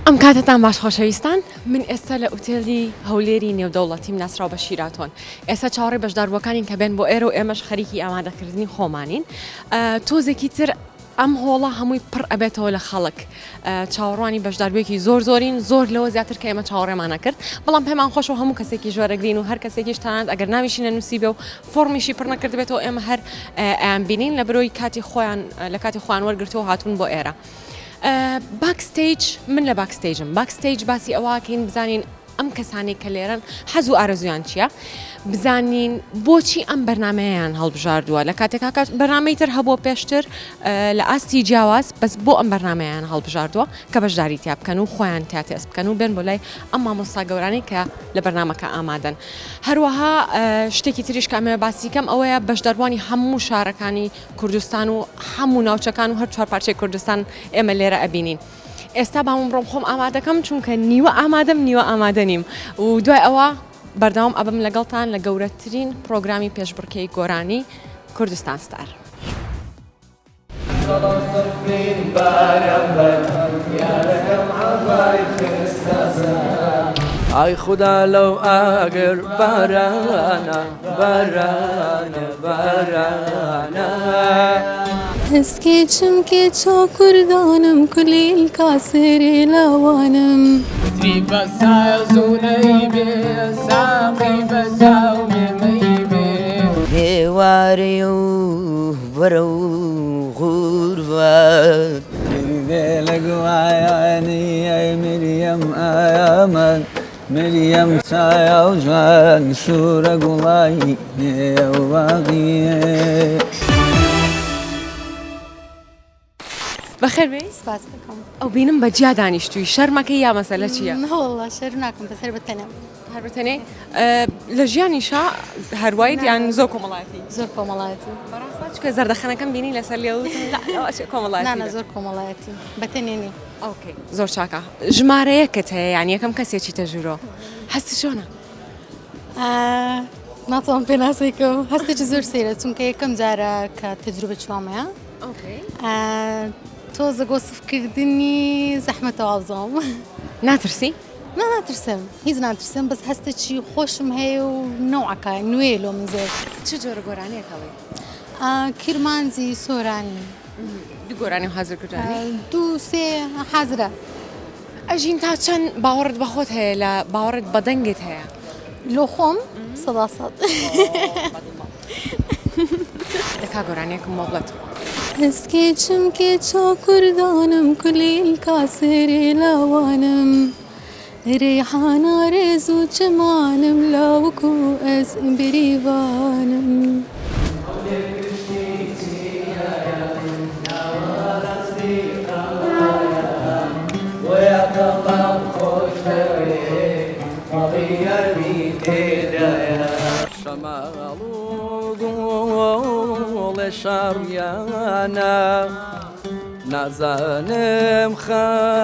ئەم کاتەتان باش خۆشەویستان من ئێستا لە ئوتێلی هەولێری نێودەوڵەتیم ناسراو بە شیراتۆن ئێستا چاوەڕێی بەشداربووەکانین کە بێن بۆ ئێرە و ئێمەش خەریکی ئامادەکردنی خۆمانین تۆزێکی تر ئەم هۆڵە هەمووی پڕ ئەبێتەوە لە خەڵک چاوەڕوانی بەشداربوویەکی زۆر زۆرین زۆر لەوە زیاتر کە ئێمە چاوەڕێمانە کرد بەڵام پێمان خۆشە و هەموو کەسێکی ژۆرەگرین و هەر کەسێکیش تەنانەت ئەگەر ناویشی نەنووسی بێ و فۆڕمیشی پڕ نەکردبێتەوە ئێمە هەر ئەیان بینین لە برۆی کاتی خۆیان لە کاتی خۆیان وەرگرتووە هاتوون بۆ ئێرە backstage من لە backstage م backstage باسی ئەوەکەین بزانین ئەم کەسانەی کە لێرەن حەز و ئارەزویان چییە؟ بزانین بۆچی ئەم بەرنمەیەیان هەڵبژاردووە لە کاتێکا کە بەرنمەی تر هەبووە پێشتر لە ئاستی جیاواز بەس بۆ ئەم بەرنمەیان هەڵبژاردووە کە بەشداری تیا بکەن و خۆیان تیا تێست بکەن و بێن بۆ لای ئەم مامۆستا گەورانەی کە لە بەرنمەکە ئامادەن هەروەها شتێکی تریش کە ئەمەوێ باسی کەم ئەوەیە بەشداربووانی هەموو شارەکانی کوردستان و هەموو ناوچەکان و هەر چوار پارچەی کوردستان ئێمە لێرە ئەبینین. ئێستا با من بڕۆم خۆم ئامادەکەم چونکە نیوە ئامادەم نیوە ئامادە نیم و دوای ئەوە بەردەوام ئەبم لەگەڵتان لە گەورەترین پرۆگرامی پێشبڕکێی گۆرانی کوردستان ستار. ئای خودا لەو ئاگر بارانە بارانە بارانە. ئەسکێ چمکێ چا کوردانم کولیلکا سێرێ لاوانم. ئێوارەیە و بەرەو غوربەت. بەخێر بێی. سپاس دەکەم. ئەو بینم بە جیا دانیشتووی شەرمەکەی یا مەسەلە چییە؟ نەوەڵڵا شەرم ناکەم بەس هەر بە تەنێم. هەر بە تەنێ؟ لە ژیانیشا هەر وایت یان زۆر کۆمەڵایەتی؟ زۆر کۆمەڵایەتی. بەڕاستە چونکە زەردەخەنەکەم بینی لەسەر لێو وتم لا ئەوە کۆمەڵایەتی نا نا زۆر کۆمەڵایەتی بە تەنێ نی. okay زۆر چاکە ژمارەیەکت هەیە یان یەکەم کەسێ چیتە ژوورەوە هەستت چۆنە؟ ناتوانم پێناسەی کەم هەستێکی زۆر سەیرە چونکە یەکەم جارە کە تەجروبە چوامەیە تۆزە گۆسفکردنی زەحمەتە وابزانم ناترسی؟ نا ناترسم هیچ ناترسم بەس هەستێکی خۆشم هەیە و نەوعەکە نوێ لۆ من زۆر چ جۆرە گۆرانیەک هەڵێ؟ کرمانجی سۆرانی دوو گۆرانی حازر کردوانی؟ دوو سێ حازرە. ئەژین تا چەند باوەڕت بە خۆت هەیە لە باوەڕت بە دەنگت هەیە؟ لۆ خۆم سەدا سەد. دەکا گۆرانیەکم بۆ بڵێ تخوا. ئەسکێ چمکێ چا کوردانم کولیلکا سێرێ لاوانم رێحانا رێز و چمانم لاوک و ئەز بریڤانم. شەماڵ و گوڵێ شاڕیانە نازانم خاتەکامیانە.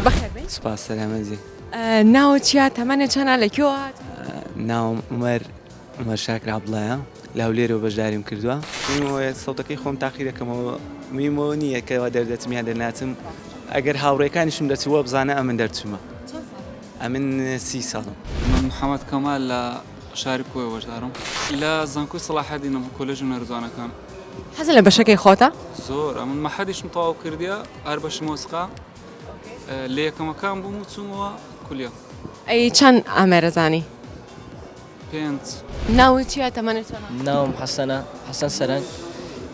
بەخێر بێی. سوپاس سەلامەتی. ناوت چیە تەمەنت چەنە لە کوێوە هاتووی؟ ناوم عومەر عومەر شاکر عەبدوڵایە لە هەولێرەوە بەشداریم کردووە. مهمەوەیە سەوتەکەی خۆم تاقی دەکەمەوە مهمەوە نییە کەوا دەردەچم یان دەرناچم ئەگەر هاوڕێکانیشم دەچوو وابزانە ئەمن دەرچوومە ئەمن 30 ساڵم. من محەمەد کەمال لە شاری کۆیە بەشدارم لە زانکۆی سەڵاحەدینم کۆلێژی هونەرە جوانەکان. حەزت لە بەشەکەی خۆتە؟ زۆر ئەمن مەحەدیشم تەواو کردیە هەر بەشی مۆسیقا لە یەکەمەکان بووم و چوومەوە کولیە. ئەی چەند ئامێرەزانی؟ پێنج. ناوت چیە تەمەنت چەنە؟ ناوم حەسەنە، حەسەن سەرەنگ،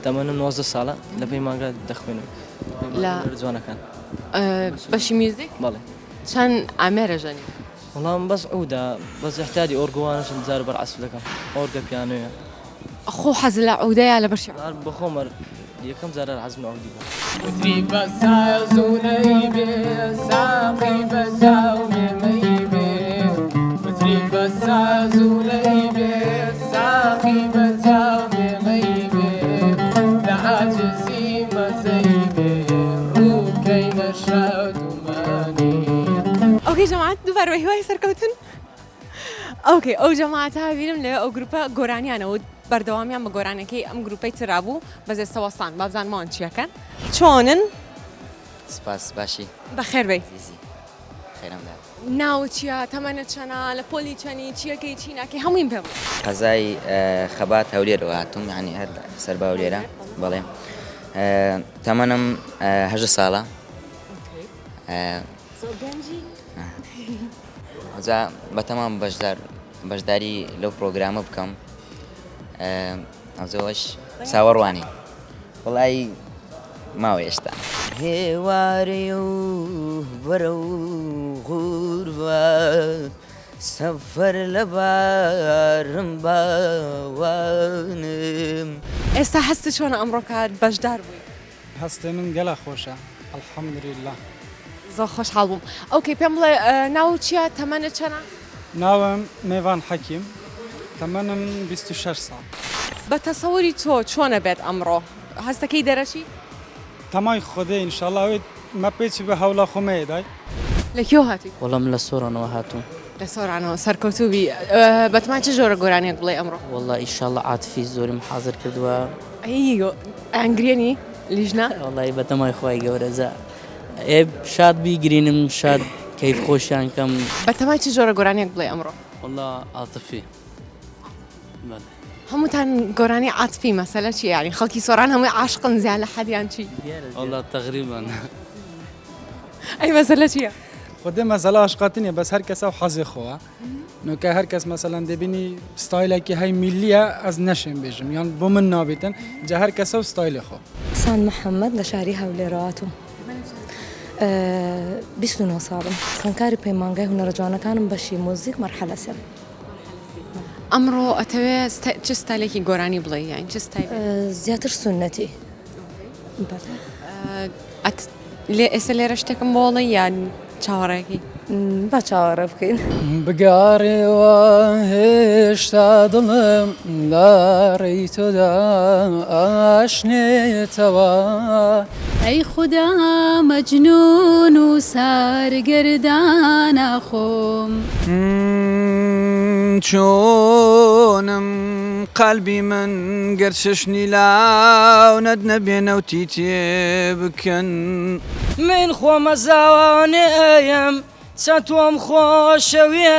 تەمەنم 19 ساڵە، لە پەیمانگا دەخوێنم. لە جوانەکان. بەشی میوزیک؟ بەڵێ. چەند ئامێرە ژەنی؟ وەڵا من بەس عودە، بەس ئیحتیادی ئۆرگۆوانەشم جار بەر عەزف دەکەم، ئۆرگە پیانۆیە. خۆ حەزت لە عودە یا لە بەشی عود؟ بە خۆم هەر یەکەم جار هەر حەزم لە عودی بوو. مطرب بە ساز و نەی بێ ساقی بە چاو بێ مەی بێ مطرب بە ساز و نەی بێ ساقی بە چاو بێ مەی بێ لە عاجزی مەزەی بێ ڕووکەینە شادومانی. okay جەماعەت دووبارە بە هیوای سەرکەوتن. okay ئەو جەماعەتە بینم لەوێ ئەو گروپە گۆرانیانە وت بەردەوامیان بە گۆرانەکەی ئەم گروپەی ترا بوو بەس ئێستا وەستان با بزانم ئەوان چیەکەن چۆنن؟ سپاس باشی بەخێر بێی. ئەزیزی خێرم دات. ناوت چیە تەمەنت چەنە لە پۆلی چەنی چیەکەی چی ناکەی هەموویم پێ بڵێ. قەزای خەبات هەولێرەوە هاتووم یانی هەر سەر بە هەولێرە بەڵێ تەمەنم 18 ساڵە. زۆر گەنجی. جا بەتەمام بەشدار بەشداری لەو پرۆگرامە بکەم ئەوجەوەش چاوەڕوانی وڵی ماوە هێشتا. هێوارەی و بەرەو غوربەت سەفەر لەبارم باوانم. ئێستا هەستت چۆنە ئەمڕۆ کە بەشدار بووی؟ هەستێ من گەلە خۆشە الحمدللە. زۆر خۆشحاڵ بووم okay پێم بڵێ ناوت چیە تەمەنت چەنە؟ ناوم مێڤان حەکیم تەمەنم 26 ساڵ. بە تەسەوری تۆ چۆنە بێت ئەمڕۆ هەستەکەی دەرەچی؟ تەمای خودێ ئینشاڵا ئەوێ مە پێچ بە هەولا خۆ مەیەدای. لە کوێوە هاتووی؟ وەڵا من لە سۆرانەوە هاتووم. لە سۆرانەوە سەرکەوتوو بی بەتەمای چ جۆرە گۆرانیەک بڵێی ئەمڕۆ؟ وەڵا ئیشاڵا عاتفی زۆریم حازر کردووە. ئەی ئەنگرێنی لیژنە؟ وەڵی بەتەمای خوای گەورە جا ئێ شاد بیگرینم شاد کەیف خۆشیان کەم. بەتەمای چ جۆرە گۆرانیەک بڵێی ئەمڕۆ؟ وەڵا عاتفی بەڵێ. هەمووتان گۆرانی عاتفی مەسەلە چیە یانی خەڵکی سۆران هەمووی عاشقن زیاد لە حەد یان چی؟ وەڵا تەقریبەن. ئەی مەسەلە چیە؟ خودێ مەسەلە عاشقاتی نیە بەس هەر کەسە و حەزێ خۆە نوکە هەر کەس مەسەلەن دەبینی ستایلێکی هەی میلیە ئەز نەشێم بێژم یان بۆ من نابێتن جا هەر کەسە و ستایلێ خۆ. سان محەمەد لە شاری هەولێرەوە هاتووم 29 ساڵم خوێندکاری پەیمانگای هونەرە جوانەکانم بەشی مۆزیک مەرحەلە سێم. ئەمڕۆ ئەتەوێ چ ستایلێکی گۆرانی بڵێی یان چ ستایل؟ زیاتر سوننەتی. لێ ئێستا لێرە شتێکم بۆ بڵێ یان چاوەڕێکی؟ با چاوەڕێ بکەین. بگەڕێوە هێشتا دڵم لە ڕێی تۆدا ئاشنێتەوە. ئەی خودا مەجنوون و سارگەردانە خۆم. چۆنم قەلبی من گەر چەشنی لاونەت نەبێ نەوتی تێ بکەن. من خۆمە زاوانەیەم چە تۆم خۆشەوێ.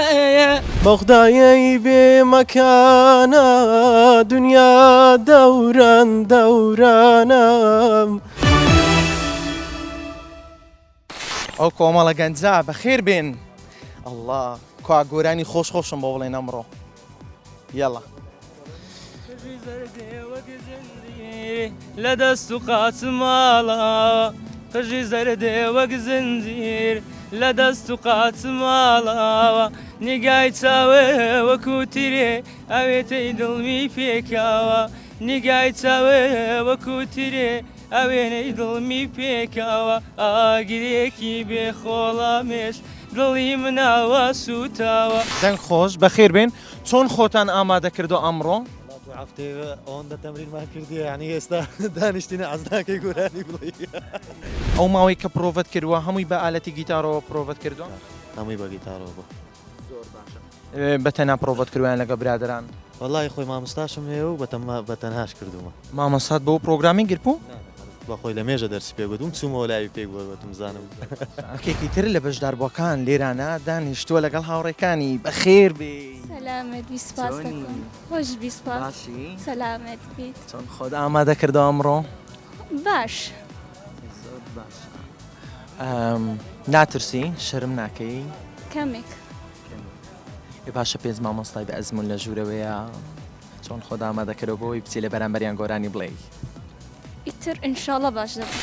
بەغدایەی بێ مەکانە دنیا دەوران دەورانە. ئەو کۆمەڵە گەنجە بەخێر بێن ئەڵڵا کوا گۆرانی خۆش خۆشم بۆ بڵێن ئەمڕۆ یەڵا. لە دەست و قاچ ماڵە قژی زەردێ وەک زنجیر لە دەست و قاچ ماڵەوە نیگای چاوێ وەکو تیرێ ئەوێتەی دڵمی پێکاوە نیگای چاوێ وەکو تیرێ ئاوێنەی دڵمی پێکاوە ئاگرێکی بێ خۆڵامێش دڵی مناوە سووتاوە. دەنگ خۆش بەخێر بێن چۆن خۆتان ئامادە کردوە ئەمڕۆ؟ هەفتەیە ئەوەندە تەمرینمان کردیە یانی ئێستا دانیشتینە عەز ناکەی گۆرانی بڵێی. ئەو ماوەی کە پرۆڤەت کردوە هەمووی بە ئالەتی گیتارەوە پرۆڤەت کردوە؟ هەمووی بە گیتارەوە بوو. زۆر باشە بە تەنها پرۆڤەت کردوە یان لەگەڵ برادەران؟ وەڵاهی خۆی مامۆستاشم هەیە و بە تەنهاش کردوومە. مامۆستات بەو پرۆگرامی گرپوو؟ نا بە خۆی لە مێژە دەرسی پێ گوتوم چوومەوە لاوی پێی گوتم زانم. یەکێکی تر لە بەشداربووەکان لێرانە دانیشتووە لەگەڵ هاوڕێکانی بەخێر بێی. سەلامەت بی سوپاس دەکەم. خۆش بی سوپاس. باشی؟ سەلامەت بیت. چۆن خۆت ئامادە کردوە ئەمڕۆ؟ باش. زۆر باشە. ناترسی؟ شەرم ناکەی؟ کەمێک. ئێ باشە پێنج مامۆستای بە ئەزموون لە ژوورەوەیە چۆن خۆت ئامادە کردوە بۆ ئەوەی بچی لە بەرامبەریان گۆرانی بڵێی؟ ئیتر ئینشاڵڵا باش دەبم.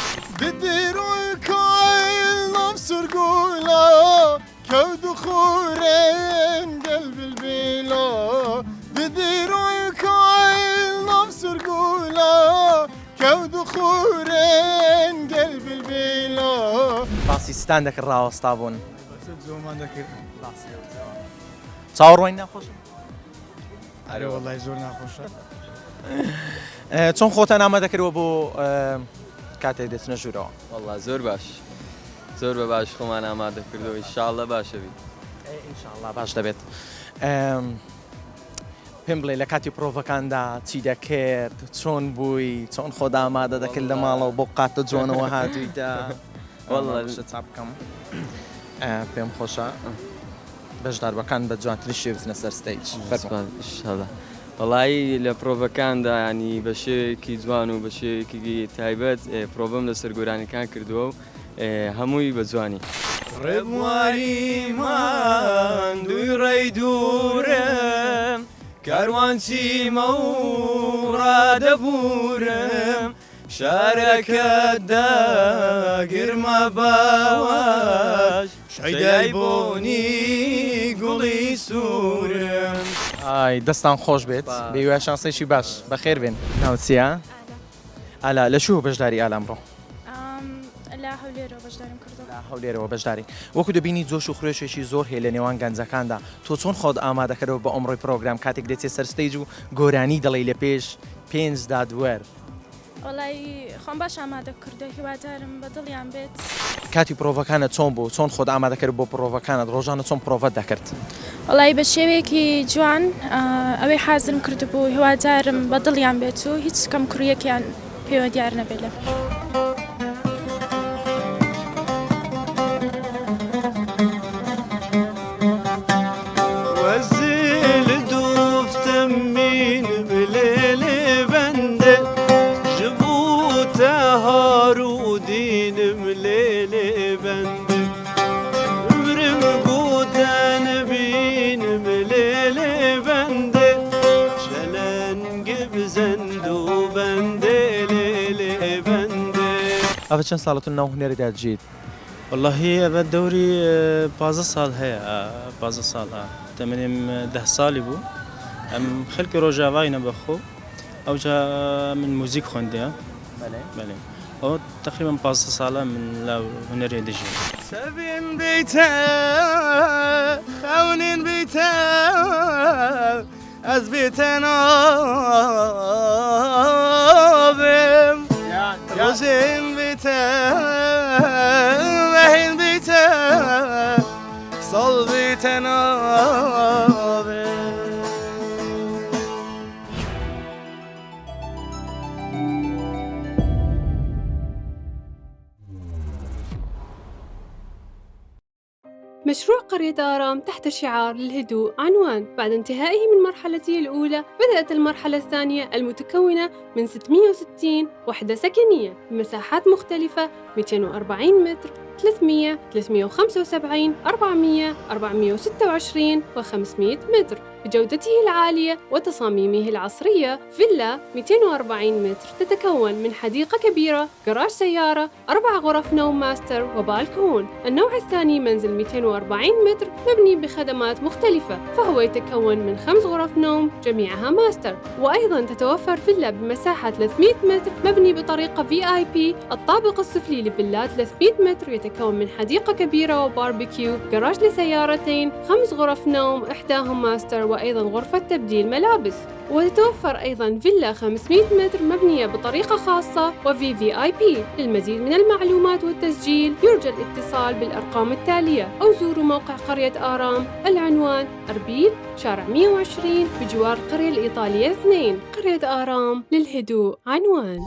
باسی ستان دەکرد ڕاوەستا بوون. چاوەڕوانی ناخۆشە؟ ئەرێ وەڵای زۆر ناخۆشە. چۆن خۆتان ئامادە کردوە بۆ کاتێک دەچنە ژوورەوە؟ وەڵا زۆر باش زۆر بە باش خۆمان ئامادە کردەوە ئینشاءاللە باشە بیت. ئینشاءاللە باش دەبێت. پێم بڵێ لە کاتی پرۆڤەکاندا چی دەکرد چۆن بووی چۆن خۆت ئامادە دەکرد لە ماڵەوە بۆ قاتە جوانەوە هاتوویتە والله چاپ بکەم پێم خۆشە بەشداربەکان بە جوانترین شێوە بچنە سەر stage. فەرموو. ئیشەڵا. وەڵایی لە پرۆڤەکاندا یانی بە شێوەیەکی جوان و بە شێوەیەکی تایبەت پرۆڤەم لەسەر گۆرانیەکان کردووە و هەمووی بە جوانی. ڕێبواری ماندووی ڕێی دوورم کاروان چیمە و ڕادەبوورم شارەکەت دەگرمە باوەش شەیدای بۆنی گوڵی سوورم. ئای دەستان خۆش بێت بێ شانسێکی باش بەخێر بێن. ناوت چیە؟ ئالا لە کوێوە بەشداری ئالا ئەمڕۆ؟ لە هەولێرەوە بەشداریم کردووە. لە هەولێرەوە بەشداری. وەکو دەبینی جۆش و خرۆشێکی زۆر هەیە لە نێوان گەنجەکاندا تۆ چۆن خۆت ئامادەکەرەوە بۆ ئەمڕۆی پرۆگرام کاتێک دەچێت سەر stage و گۆرانی دەڵێی لە پێش پێنج دادوەر؟ وەڵایی خۆم باش ئامادە کردوە هیوادارم بە دڵیان بێت. کاتی پرۆڤەکانت چۆن بوو چۆن خۆت ئامادە کرد بۆ پرۆڤەکانت ڕۆژانە چۆن پرۆڤەت دەکرد؟ وەڵایی بە شێوەیەکی جوان ئەوەی حازرم کردبوو هیوادارم بە دڵیان بێت و هیچ کەم کوڕیەکیان پێوە دیار نەبێت لە. ئەڤە چەند ساڵە تو ناو هونەردا جیت؟ وەڵاهی ئەڤە دەوری 15 ساڵ هەیە 15 ساڵ تەمەنیم ده ساڵی بوو ئەم خەلکی ڕۆژاڤاینە بەخۆ ئەوجا من موزیک خوێندیە بەلێ ئەوە تەقریبەن 15 ساڵە من لە هونەرێ دژیم. سەڤین بیتە خەونین بیتە ئەز بیتە نابم ڕۆژین بیتە مەهین بیتە ساڵ بیتە نابم. مشروع قرية آرام تحت شعار للهدوء عنوان بعد انتهائه من مرحلته الأولى بدأت المرحلة الثانية المتكونة من 660 وحدة سكنية بمساحات مختلفة 240 متر 300 375 400 426 و 500 متر بجودته العالية وتصاميمه العصرية فيلا 240 متر تتكون من حديقة كبيرة، جراج سيارة، أربع غرف نوم ماستر وبالكون. النوع الثاني منزل 240 متر مبني بخدمات مختلفة، فهو يتكون من خمس غرف نوم جميعها ماستر، وأيضا تتوفر فيلا بمساحة 300 متر مبني بطريقة VIP. الطابق السفلي لفيلا 300 متر يتكون من حديقة كبيرة وباربيكيو، جراج لسيارتين، خمس غرف نوم إحداهم ماستر وأيضا غرفة تبديل ملابس. وتتوفر أيضا فيلا 500 متر مبنية بطريقة خاصة و VVIP. للمزيد من المعلومات والتسجيل يرجى الاتصال بالأرقام التالية أو زوروا موقع قرية آرام. العنوان أربيل، شارع 120 بجوار القرية الإيطالية 2. قرية آرام، للهدوء عنوان.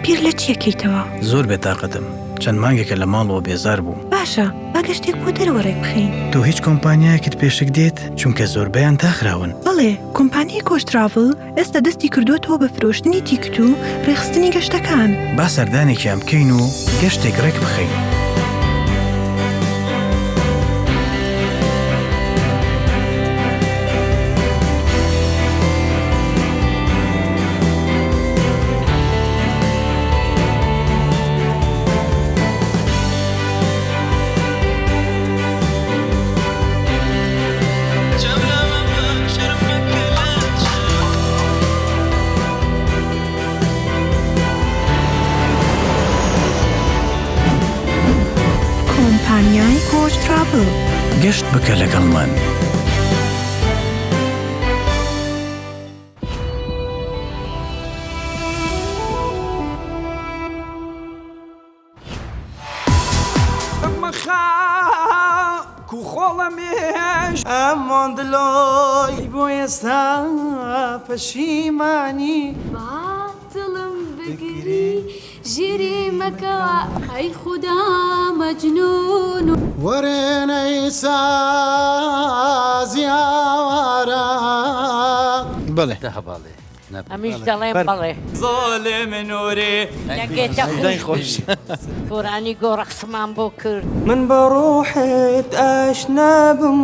بیر لە چی ئەکەیتەوە؟ زۆر بێتاقەتم، چەند مانگێکە لە ماڵەوە بێزار بووم. باشە، با گەشتێک بۆ دەرەوە ڕێکبخەین. تۆ هیچ کۆمپانیایەکت پێ شک دێت؟ چونکە زۆربەیان داخراون. بەڵێ، کۆمپانیای کۆچ تراڤڵ ئێستا دەستی کردووەتەوە بە فرۆشتنی تیکت و ڕێکخستنی گەشتەکان. با سەردانێکیان بکەین و گەشتێک ڕێک بخەین. کۆمپانیای کۆچ تراڤڵ. گەشت بکە لەگەڵمان. بۆ ئێستا پەشیمانی. با دڵم بگری ژیری مەکەوە ئەی خودا مەجنون. وەرێنەی سازی ئاوارە. بەڵێ. ئەمیش دەڵێم بەڵێ. زاڵم نوری. دەنگێتە خۆش. گۆرانی گۆ ڕەقسمان بۆ کرد. من بە ڕۆحت ئاشنا بووم.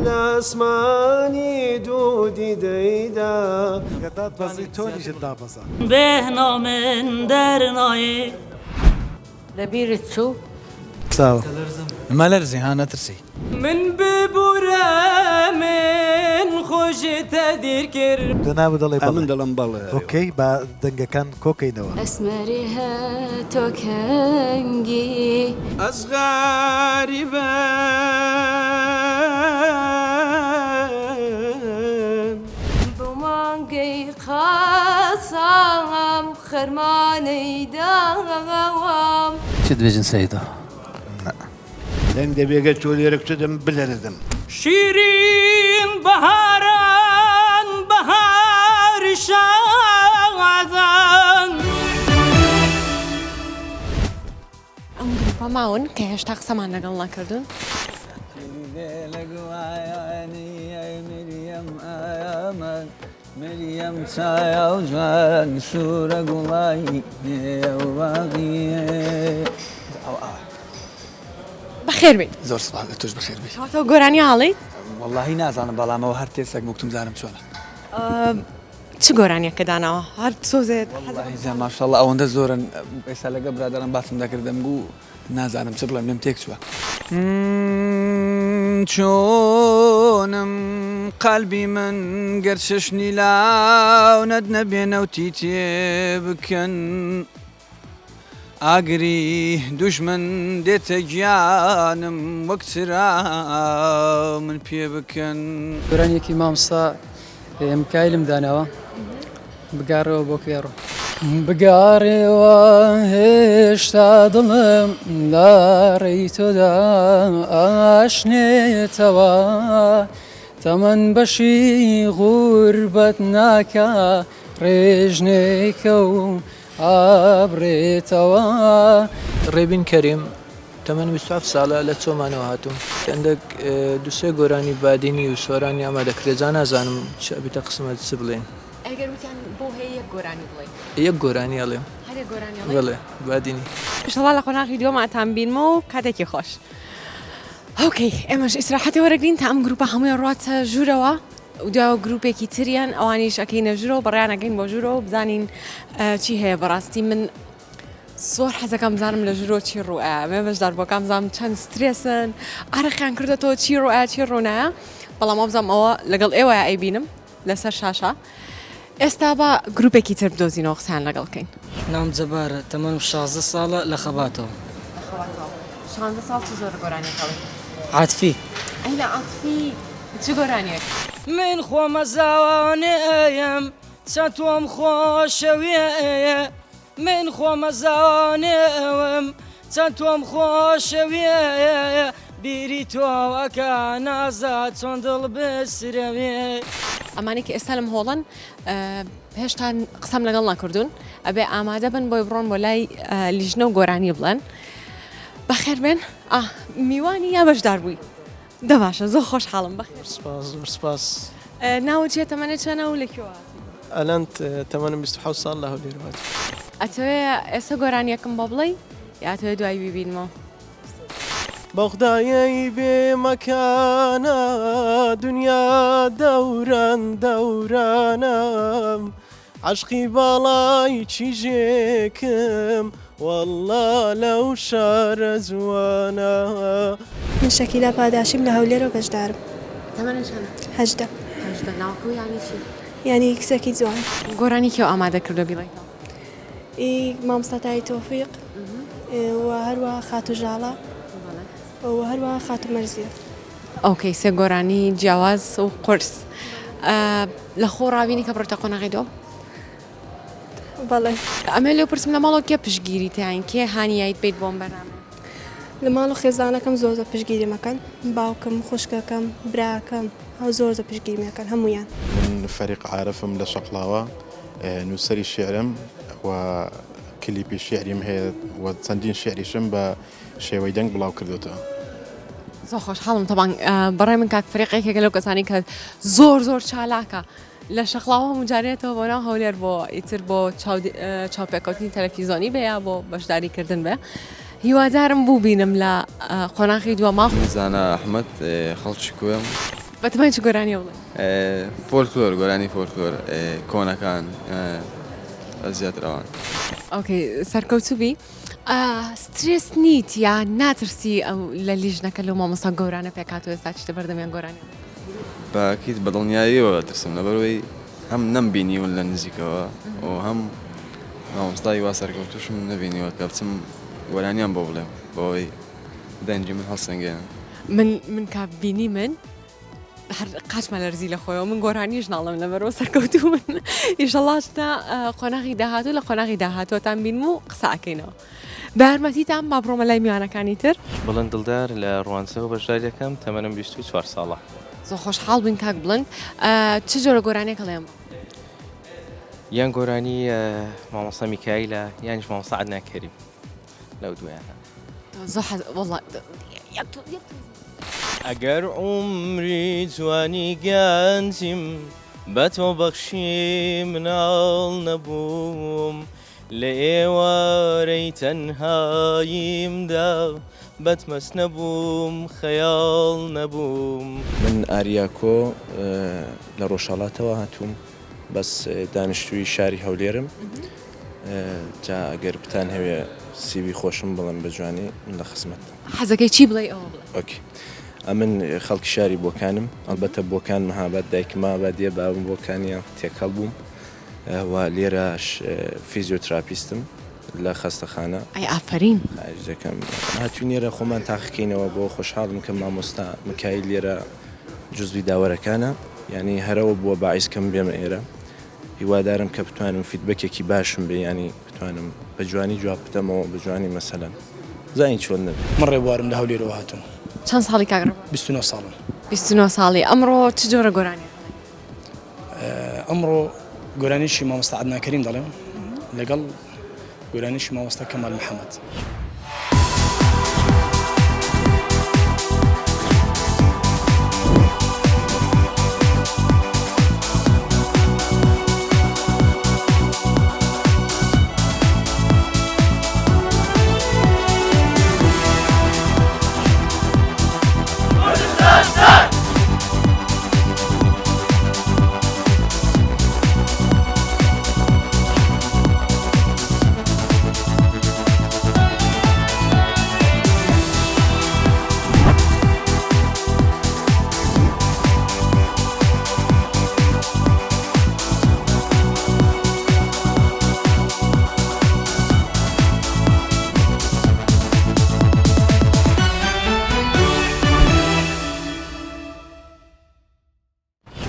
لە ئاسمانی دوو دیدەیدا. گەر داتبەزی تۆنیشت دابەزاند. بێهنا من دەرنایێ. لە بیرت چوو؟ ساوە. مەلەرزی ها نەترسی. من ببورە من خۆ ژ تە دیر کر. جەنابت دەڵێی بەڵێ. ئەمن دەڵێم بەڵێ. ئۆکەی با دەنگەکان کۆکەینەوە. ئەسمەرێ هە تۆ کەنگی. ئەز غەریبم. بۆ مانگەی قاسام خەرمانەی داوام. چ دبێژن سەیدا؟ نا. دەنگ دەبێ گەر تۆ لێرە کچدم بلەرزم. شیرین بەهاران بەهاری شادان. ئەم گروپە ماون کە هێشتا قسەمان لەگەڵ نەکردوون. بەخێر بێی. زۆر سپاس لە تۆش بەخێر بێی. کەواتە گۆرانی ئاڵێیت؟ وەڵاهی نازانم بەڵام ئەوە هەر تێسەک بوو کوتم زانم چۆنە. چ گۆرانیەکە داناوە؟ هەر سۆزێ وەڵاهی جا ماشاءاللە ئەوەندە زۆرن ئێستا لەگەڵ برادەران باسم دەکرد دەمگوو نازانم چ بڵێم لێم تێک چووە. چۆنم قەلبی من گەر چەشنی لاونەت نەبێ نەوتی تێ بکەن ئاگری دوژمن دێتە گیانم وەک چرا من پێ بکەن. گۆرانیەکی مامۆستا مکایلم داناوە بگەڕێوە بۆ کوێ ڕۆ. بگەڕێوە هێشتا دڵم لە ڕێی تۆدا ئاشنێتەوە تەمەن بەشی غوربەت ناکا ڕێژنێکە و ئابڕێتەوە. ڕێبین کەریم، تەمەن 27 ساڵە، لە چۆمانەوە هاتووم. هەندێک دوو سێ گۆرانی بادینی و سۆرانی ئامادە کرێ، جا نازانم چ ئەبیتە قسمەت چ بڵێین. ئەگەر وتیان بۆ هەیە یەک گۆرانی بڵێی؟ یەک گۆرانی ئەڵێم. هەر یەک گۆرانی ئەڵێی؟ بەڵێ بادینی. ئیشەڵا لە قۆناغی دووەم ئەتان بینمەوە و کاتێکی خۆش. okay ئێمەش ئیسراحەتێ وەرەگرین تا ئەم گروپە هەمووی ڕواتە ژوورەوە و دواوە گروپێکی تریان ئەوانیش ئەکەینە ژوورەوە بەڕیان ئەکەین بۆ ژوورەوە بزانین چی هەیە بەڕاستی من زۆر حەزەکەم بزانم لە ژوورەوە چی ڕوئە مێ بەشدار بۆکان بزانم چەند سترێسن ئارەقیان کردێتەوە چی ڕوئە چی ڕوونایە بەڵام وابزانم ئەوە لەگەڵ ئێوە ئەیبینم لەسەر شاشە ئێستا با گروپێکی تر بدۆزینەوە قسەیان لەگەڵ کەین. ناوم جەبارە تەمەنم 16 ساڵە لە خەباتەوە. لە خەباتەوە 16 ساڵ چ جۆرە گۆرانیەک ئەڵێی؟ عاتفی. ئەی لە عاتفی چ گۆرانیەک؟ من خۆمەزانم چەند تۆم خۆشەوێ من خۆمەزانم چەند تۆم خۆشەوێ بیری تۆ ئەکا نازا چۆن دڵ بسرەوێ. ئەمانەی کە ئێستا لەم هۆڵەن هێشتا قسەم لەگەڵ نەکردوون ئەبێ ئامادە بن بۆی بڕۆن بۆ لای لیژنە و گۆرانی بڵێن بەخێر بێن ئا میوانی یا بەشدار بووی دە باشە زۆر خۆشحاڵم بەخێر سپاس زۆر سپاس. ناوت چیە تەمەنت چەنە و لە کوێوە هاتووی؟ ئەلەند تەمەنم 27 ساڵ لە هەولێرەوە هاتووم. ئەتەوێ ئێستا گۆرانیەکم بۆ بڵێی یا ئەتەوێ دوای بیبینمەوە؟ بەغدایەی بێ مەکانە دنیا دەوران دەورانە عەشقی باڵای کیژێکم وەڵڵا لەو شارە جوانە. من شەکیلا پاداشیم لە هەولێرەوە بەشدارم. تەمەنت چەنە؟ 18. 18 ناوەکەو یانی چی؟ یانی کچێکی جوان. گۆرانی کێو ئامادە کردوە بیڵێیتەوە؟ ئی مامۆستا تایی تۆفیق و هەروەها خاتوو ژاڵە و هەروەها خاتوو مەرزیە. okay سێ گۆرانی جیاواز و قورس لە خۆ ڕاوینی کە بڕۆیتە قۆناغی دووەم؟ بەڵێ. ئەمەوێ لێو پرسم لە ماڵەوە کێ پشتگیریتە یان کێ هانی یایت بیت بۆ ئەم بەرنامەیە؟ لە ماڵ و خێزانەکەم زۆر زۆر پشتگیریم ئەکەن باوکم خوشکەکەم براکەم زۆر زۆر پشتگیریم ئەکەن هەموویان. من فەریق عارفم لە شەقڵاوە نووسەری شیعرم و کلیپی شیعریم هەیە و چەندین شیعریشم بە شێوەی دەنگ بڵاو کردۆتەوە. زۆر خۆشحاڵم تەبان بەڕای من کاک فەریق یەکێکە لەو کەسانی کە زۆر زۆر چالاکە لە شەقڵاوە هەموو جارێتەوە بۆ ناو هەولێر بۆ ئیتر بۆ چاوپێکەوتنی تەلەفیزۆنی بێ یا بۆ بەشداری کردن بێ هیوادارم بووبینم لە قۆناغی دووەما. من زانا ئەحمەد خەڵکی کۆیەم. بەتەمای چ گۆرانیە بڵێی؟ فۆلکلۆر گۆرانی فۆلکلۆر کۆنەکان زیاتر ئەوان. okay سەرکەوتوو بی. سترێس نیت یا ناترسی لە لیژنەکە لەو مامۆستا گەورانە پێکهاتووە ئێستا چیتە بەردەمیان گۆرانی بە ئەکید بە دڵنیاییەوە ئەترسم لەبەرئەوەی هەم نەمبینیون لە نزیکەوە و هەم مامۆستای وا سەرکەوتووشم نەبینیوە کە بچم گۆرانیان بۆ بڵێم بەوەی دەنگی من هەڵسەنگێنن. من من کە بینی من هەر قاچمە لەرزی لە خۆیەوە من گۆرانیش ناڵێم لەبەرەوە سەرکەوتوو من ئیشەڵا تا قۆناغی داهاتوو لە قۆناغی داهاتووەتان بینم و قسە ئەکەینەوە بە یارمەتیتان با بڕۆمە لای میوانەکانی تر. بڵند دڵدار لە ڕوانسەوە بەشداری دەکەم تەمەنم 24 ساڵە. زۆر خۆشحاڵ بووین کاک بڵند چ جۆرە گۆرانیەک ئەڵێ ئەمڕۆ؟ یان گۆرانی مامۆستا میکایلە یانیش مامۆستا عەدنان کەریم لەو دوویانە. زۆر حەز وەڵا یەک تۆ یەک تۆ. ئەگەر عومری جوانی گەنجیم بە تۆ بەخشی مناڵ نەبووم لە ئێوارەی تەنهاییمدا بەتمەست نەبووم خەیاڵ نەبووم. من ئاریاکۆ لە ڕۆژهەڵاتەوە هاتووم بەس دانیشتووی شاری هەولێرم جا ئەگەر بتانهەوێ سیڤی خۆشم بڵێم بە جوانی من لە خزمەتتم. حەزەکەی چی بڵێی ئەوە بڵێ. okay ئەمن خەڵکی شاری بۆکانم ئەڵبەتە بۆکان مهاباد دایکم مهابادیە بابم بۆکانیە تێکەڵ بووم و لێرەش فیزیۆتراپیستم لە خەستەخانە. ئەی ئافەرین. خواهش دەکەم هاتوین لێرە خۆمان تاقیکەینەوە بۆ خۆشحاڵم کە مامۆستا مکایل لێرە جزوی داوەرەکانە یانی هەرەوە بووە باعیس کەم بێمە ئێرە هیوادارم کە بتوانم feedback ێکی باشم بێ یانی بتوانم بە جوانی جواب بدەمەوە بە جوانی مەسەلەن زانی چۆن نەبێ. من ڕێبوارم لە هەولێرەوە هاتووم. چەند ساڵی کاک ڕێبوار؟ 29 ساڵم. 29 ساڵی ئەمڕۆ چ جۆرە گۆرانیەک ئەڵێی؟ ئەمڕۆ گۆرانیی مامۆستا عەدنان کەریم دەڵێم لەگەڵ گۆرانیی مامۆستا کەمال محەمەد.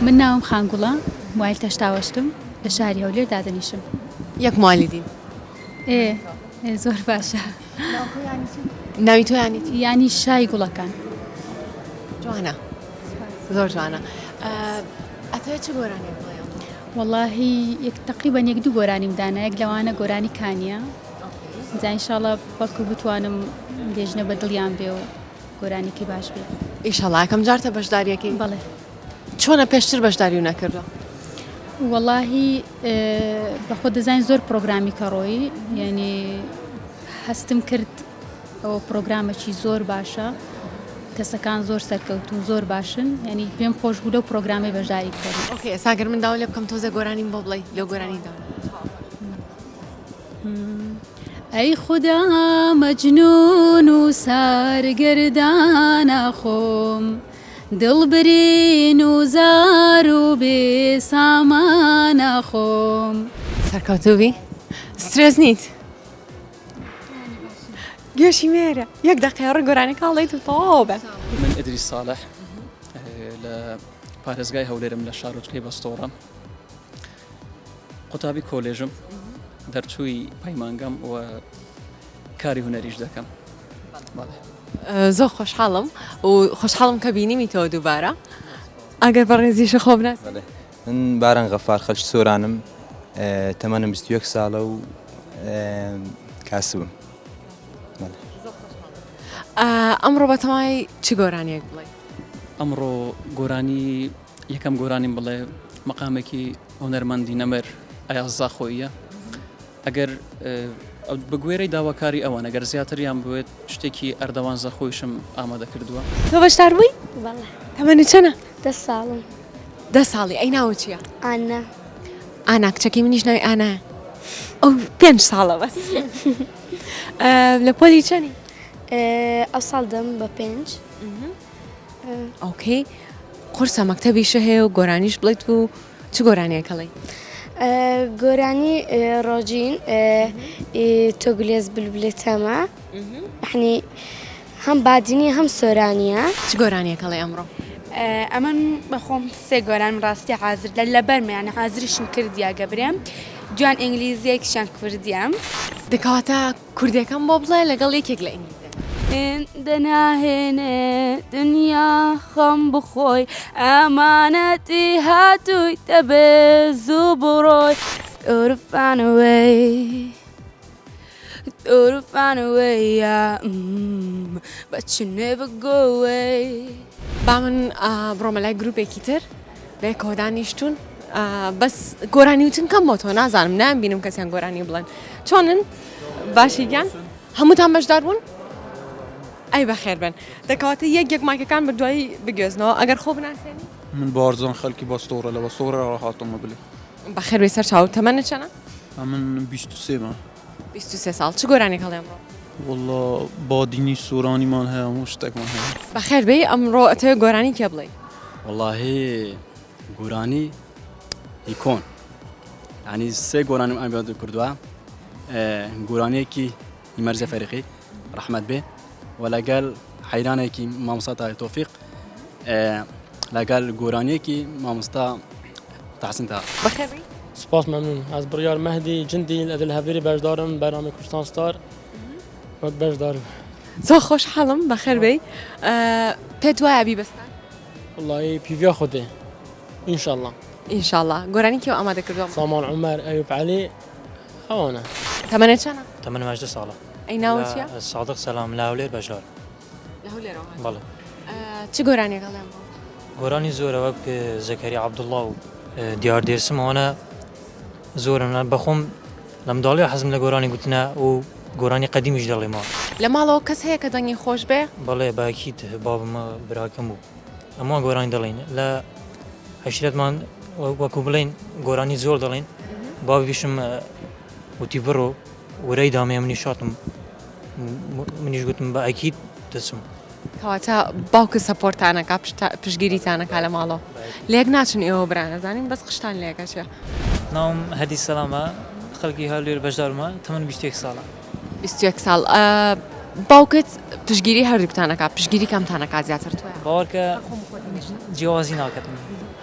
من ناوم خانگوڵە موایل تەشتاوەشتم لە شاری هەولێر دادەنیشم. یەک موالیدین. ئێ ئێ زۆر باشە. ناوی تۆ یانی چی؟ یانی شای گوڵەکان. جوانە زۆر جوانە. ئەتەوێت چ گۆرانیەک بڵێی؟ وەڵاهی یەک تەقریبەن یەک دوو گۆرانیم دانا یەک لەوانە گۆرانی کانیە جا ئینشاڵڵا بەڵکو بتوانم لێژنە بە دڵیان بێ و گۆرانیەکی باش بێ. ئیشەڵا یەکەم جارتە بەشداریەکەی؟ بەڵێ. چۆنە پێشتر بەشداریو نەکردوە؟ وەڵاهی بەخۆ دەزانین زۆر پرۆگرامی کە ڕۆیی یعنی هەستم کرد ئەوە پرۆگرامەکی زۆر باشە کەسەکان زۆر سەرکەوتون زۆر باشن ینی پێم خۆش بوو لەو پرۆگرامی بەشداری بکەم. ئۆکەی ئێستا گەر من داوا لێ بکەم تۆزێ گۆرانیم بۆ بڵێی لەو گۆرانی دا. ئەی خودا مەجنون و سارگەردانە خۆم دڵ برین و زار و بێ سامانە خۆم. سەرکەوتوو بی سترێس نیت؟ گوێشی مێرە یەک دەقەیە ڕ گۆرانیەکە هەڵێیت و تەواو بە. من ئیدریس ساڵح لە پارێزگای هەولێرم لە شارۆچکەی بەستۆڕە قوتابی کۆلێژم دەرچووی پەیمانگەم و کاری هونەریش دەکەم. زۆر خۆشحاڵم و خۆشحاڵم کە بینیمی تۆ دووبارە ئەگەر بەڕێزیشە خۆ بناسی. من باران غەفار خەلکی سۆرانم تەمەنم 21 ساڵە و کاسبم. ئەمڕۆ بەتەمای چ گۆرانیەک بڵێ؟ ئەمڕۆ گۆرانی یەکەم گۆرانیم بڵێ مەقامێکی هونەرمەندی نەمر ئەیاز زاخۆییە ئەگەر بەگوێرەی داواکاری ئەوان ئەگەر زیاتریان بوێت شتێکی ئەردەوان زەخۆیشم ئامادە کردووە. تۆ بەشدار بووی؟ بەڵێ. تەمەنت چەنە؟ دە ساڵم. دە ساڵی ئەی ناوت چییە؟ ئانا. ئانا کچەکەی منیش ناوی ئانایە ئەو پێنج ساڵە بەس لە پۆلی چەنی؟ ئەو ساڵ دەم بە پێنج. ئۆکەی قورسە مەکتەبیشە هەیە و گۆرانیش بڵێیت و چ گۆرانیەک هەڵێی؟ گۆرانی ڕۆژین تۆ گلێز بلبلێ تەمە یعنی هەم بادینی هەم سۆرانیە. چ گۆرانیەک هەڵێی ئەمڕۆ؟ ئەمن بەخۆم سێ گۆرانم ڕاستی حازر لە لەبەرمە یعنی حازریشم کردیا گەبرێم دویان ئینگلیزیە یەکیشیان کوردیە. دەکەواتە کوردیەکەم بۆ بڵێ لەگەڵ یەکێک لە ئینگلیزیەکان. هێندە ناهێنێ دنیا خەم بخۆی ئەمانەتی هاتووی دەبێ زوو بڕۆی Gotta find a way Gotta find a way yeah, mm, But you never go away با من بڕۆمە لای گروپێکی تر بەیەکەوە دانیشتوون بەس گۆرانی وتن کەم بۆ تۆ نازانم نام بینم کەسیان گۆرانی بڵێن چۆنن باشی گیان هەمووتان بەشدار بوون ئەی بەخێر بن دەکەواتە یەک یەک مایکەکان بە دوایی بگوێزنەوە ئەگەر خۆ بناسێنی من بارزان خەلکی بەستۆڕە لە بەستۆڕەوە هاتوومە بلێ. بەخێر بێی سەر چاو تەمەنت چەنە؟ ئەمن 23 مە. 23 ساڵ چ گۆرانیەک هەڵێ ئەمڕۆ؟ وەڵا بادینی سۆرانیمان هەیە هەموو شتێکمان هەیە. بەخێر بێی ئەمڕۆ ئەتەوێ گۆرانی کێ بڵێی؟ وەڵاهی گۆرانی ی کۆن یعنی سێ گۆرانیم ئامادە کردووە گۆرانیەکی مەرزە فەریقی ڕەحمەت بێ و لەگەڵ حەیرانێکی مامۆستا تاهیر تۆفیق لەگەڵ گۆرانیەکی مامۆستا تەحسین تاها. بەخێر بێی. سپاس مەمنون ئەز بڕیار مەهدی جندی ئەز لە هەولێرێ بەشدارم بەرنامەی کوردستان ستار وەک بەشدارم. زۆر خۆشحاڵم بەخێر بێی پێت وایە بی بە ستار؟ وەڵایی پیڤیا خودێ ئینشەڵا. ئینشەڵا گۆرانی کێو ئامادە کردووە؟ سامان عومەر ئەیوب عەلی ئەوانە. تەمەنت چەنە؟ تەمەنم 18 ساڵە. ئەی ناوت چیە؟ سادق سەلام لە هەولێر بەشدارم. لە هەولێرەوە هاتووی؟ بەڵێ. چ گۆرانیەک ئەڵێ ئەمڕۆ؟ گۆرانی زۆرە وەک زەکەریا عەبدوڵڵا و دیار دێرسم ئەوانە زۆرن بەخۆم لە منداڵیەوە حەزم لە گۆرانی گوتنە و گۆرانی قەدیمیش دەڵێمەوە. لە ماڵەوە کەس هەیە کە دەنگی خۆش بێ؟ بەڵێ باکیت بابم و براکەم و هەمووان گۆرانی دەڵێین لە عەشیرەتمان وەکو بڵێین گۆرانی زۆر دەڵێین باوکیشم وتی بڕۆ ورەی دامێ منیش هاتم منیش گوتم بە ئەکید دەچم. کەواتە باوکت سەپۆرتانەکا پشتگیریتانەکا لە ماڵەوە لەیەک ناچن ئێوە بران ئەزانین بەس قژتان لەیەک ئەچێ. ناوم هەدی سەلامە خەلکی هەولێر بەشدارمە تەمەنم 21 ساڵە. 21 ساڵ. باوکت پشتگیری هەردووکتان ئەکات پشتگیری کامتان ئەکات زیاتر تۆ؟ باوەڕکە جیاوازی ناکاتن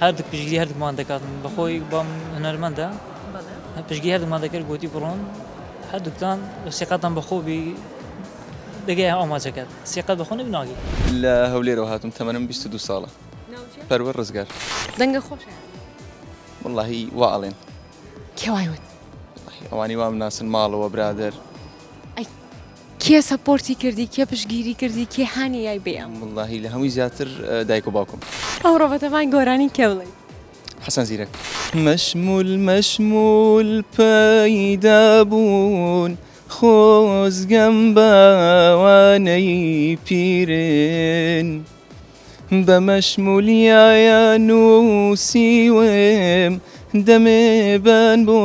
هەردووک پشتگیری هەردووکمان دەکاتن بەخۆی بام هونەرمەندە پشتگیری هەردووکمان دەکرد گوتی بڕۆن هەردووکتان سیقەتان بەخۆ بی دەگەی ئاماجەکەت سیقەت بەخۆ نەبی ناگەی. لە هەولێرەوە هاتووم تەمەنم 22 ساڵە پەروەر ڕزگار. دەنگە خۆشە یان؟ وەڵاهی وا ئەڵێن. کێ وای وت؟ وەڵاهی ئەوانەی وام ناسن ماڵەوە برادەر. ئەی کێ support ی کردی کێ پشتگیری کردی کێ هانی یای بێ ئەم؟ وەڵاهی لە هەمووی زیاتر دایک و باوکم. ئەمڕۆ بەتەمای گۆرانی کێ بڵێی؟ حەسەن زیرەک. مەشموول مەشموول پەیدا بوون خۆزگەم باوانەی پیرن بە مەشمولیایە نووسیوم دەمێ بەن بۆ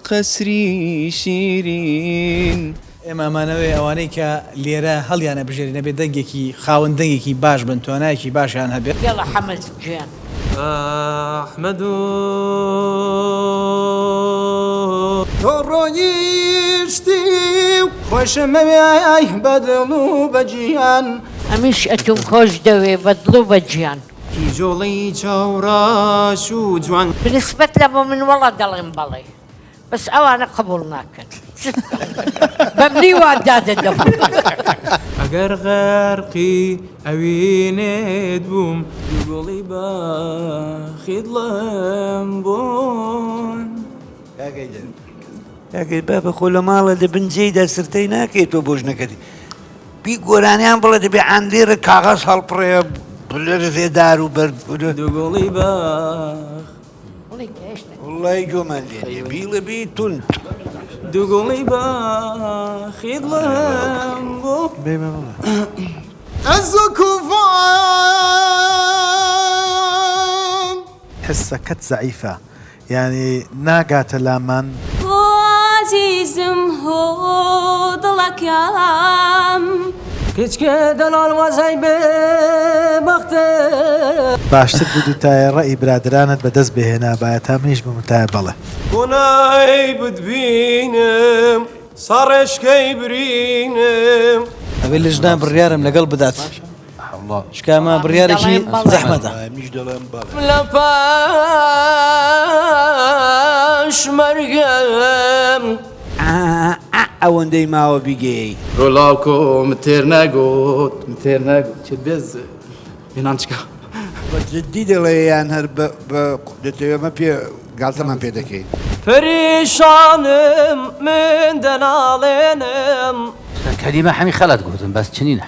قەسری شیرین. ئێمە ئەمانەوێ ئەوانەی کە لێرە هەڵیانە بژێرین ئەبێ دەنگێکی خاوەن دەنگێکی باش بن توانایەکی باشیان هەبێت. بێڵە حەمە گیان. ئەحمەد و. تۆ ڕۆیشتی و خۆشمەوێی بە دڵ و بە گیان. ئەمیش ئەتوم خۆش دەوێ بە دڵ و بە گیان. کیژۆڵەی چاوڕەش و جوان. بنسبەت لە بۆ من وەڵا دەڵێم بەڵێ بەس ئەوانە قبوڵ ناکەن بەمنی وا دادەدەم. ئەگەر غەرقی ئەوینت بووم. دوو گوڵی باخی دڵم بوون. کاکە بابە خۆ لە ماڵە دە بن جێیدا سرتەی ناکەی تۆ بۆ ژنەکەتی بی گۆرانیان بڵێ دەبێ ئاندێرە کاغەز هەڵپڕێ بلەرزێ دار و بەرد دوو گوڵی باخ وڵی گۆمان لێ بیڵێ بی توند دوو گوڵی باخی دڵم بۆ ئەز و کوڤان. حسەکەت زەعیفە یانی ناگاتە لامان. هۆ ئازیزم هۆ دڵەکەم. کچکە دەڵاڵ وەزای بێ بەختە. باشتر بدوتایە ڕەئی برادەرانت بەدەست بهێنابایە تا منیش بموتایە بەڵێ. بۆ نای بتبینم ساڕێژکەی برینم. ئەبێ لجنە بڕیارم لەگەڵ بدات. چونکە ئەمە بڕیارێکی زەحمەتە. لە پاش مەرگم. ئەوەندەی ماوە بیگەیەی. ڕۆلاوکۆ متێر نەگوت متێر نەگوت چ بێز مینانچکە. بە جدی دەڵێی یان هەر بە دەتەوێ ئەمە پێ گاڵتەمان پێ دەکەی؟ پەریشانم من دەناڵێنم. کەلیمە حەمی خەلەت گوتم بەس چنینە.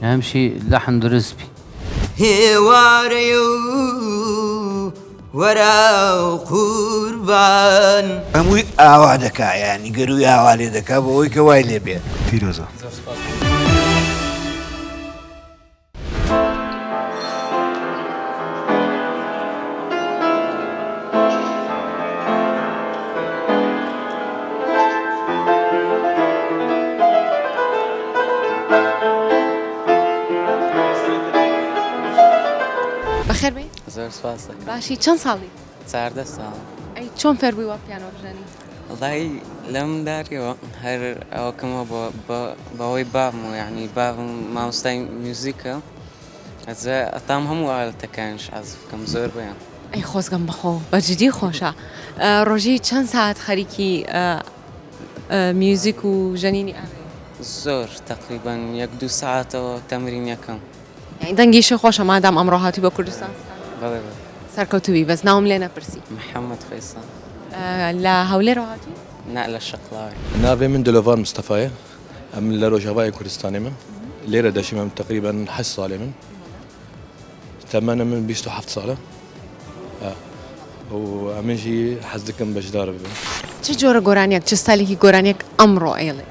ئەمشی لەحن دروست بی. هێوارەیە و وەرە قوربان. هەمووی ئاوا دەکا یانی گەرووی ئاوا لێ دەکا بۆ ئەوەی کە وای لێ بێ. پیرۆزە. بەخێر بێی. زۆر سوپاس دەکەم. باشی چەند ساڵی؟ 14 ساڵ. ئەی چۆن فێر بووی وا پیانۆ بژەنی؟ وەڵایی لە منداریەوە هەر ئەوەکەم هەبووە بەهۆی بابمەوە یانی بابم مامۆستای میوزیکە ئەجا ئەتام هەموو ئالەتەکانیش عەزف بکەم زۆربەیان. ئەی خۆزگەم بەخۆ بە جدی خۆشە ڕۆژی چەند ساعت خەریکی میوزیک و ژەنینی ئامێری؟ زۆر تەقریبەن یەک دوو سەعاتەوە تەمرین یەکەم. یانی دەنگیشی خۆشە مادام ئەمڕۆ هاتووی بۆ کوردستان ستار. بەڵێ بەڵێ. سەرکەوتوو بی بەس ناوم لێ نەپرسی. محەمەد فەیسەڵ. لە هەولێرەوە هاتووی؟ نا لە شەقڵاوێ. ناڤێ من دلۆڤان مستەفایە ئەمن لە رۆژاڤاێ کوردستانێ مە لێرە دەژیم ئەم تەقریبەن هەشت سالێ من تەمەنە من 27 سالە و ئەمن ژی حەز دکەم بەشدار ببم. چ جۆرە گۆرانیەک چ ستایلێکی گۆرانیەک ئەمڕۆ ئەیڵێ؟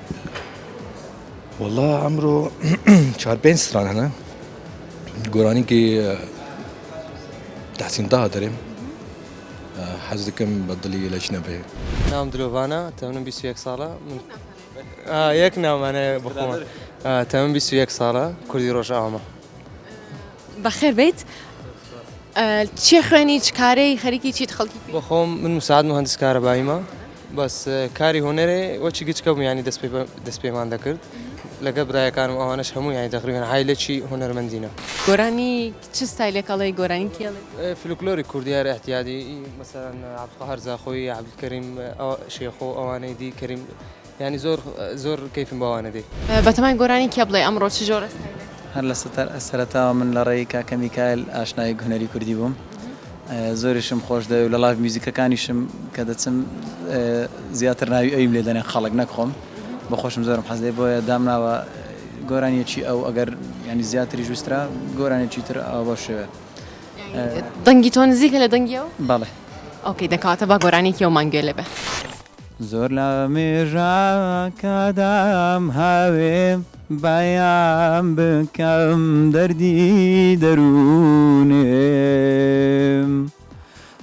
وەڵا ئەمرۆ چار پێنج ستران هەنە گۆرانیکی تەحسین تاها دەرێم حەز دکەم بە دڵی لەچنە بێ. ناوم دلۆڤانە تەمەنم 21 ساڵە من یەک ناومانە بەخۆمان تەمەنم 21 ساڵە کوردی ڕۆژئاوامە. بەخێر بێیت چی خوێنی چ کارەی خەریکی چیت خەڵکی کوێی؟ بەخۆم من مساعد مهندس کارەباییمە بەس کاری هونەرێ وەچی گچکە بووم یانی دەست پێمان دەکرد. لەگەڵ برایەکانم ئەوانەش هەموو یانی تەقریبەن عایلەکی هونەرمەندینە. گۆرانی چ ستایلێک ئەڵێی گۆرانی کێ ئەڵێی؟ فلکلۆری کوردی هەر ئیعتیادی مەسەلەن عەبدولقەهار زاخۆیی عەبدولکەریم شێخۆ ئەوانەی دی کەریم یانی زۆر زۆر کەیفم بەوانە دێ. بەتەمای گۆرانی کێ بڵێی ئەمڕۆ چ جۆرە ستایلێک؟ هەر لە سەرەتاوە من لە ڕێی کاکە میکایل ئاشنای هونەری کوردی بووم زۆریشم خۆش دەوێ و لە live میوزیکەکانیشم کە دەچم زیاتر ناوی ئەویم لێ دەنێن خەڵک نەک خۆم بە خۆشم زۆرم حەز لێ بۆیە دامناوە گۆرانیەکی ئەو ئەگەر ینی زیاتریش ویسترا گۆرانێکی تر ئەوە بەو شێوەیە. دەنگی تۆ نزیکە لە دەنگی ئەو؟ بەڵێ. okay دەکەواتە با گۆرانیەکی ئەومان گوێ لێ بێ. زۆر لە مێژە کە دام هاوێ بەیان بکەم دەردی دەروونێم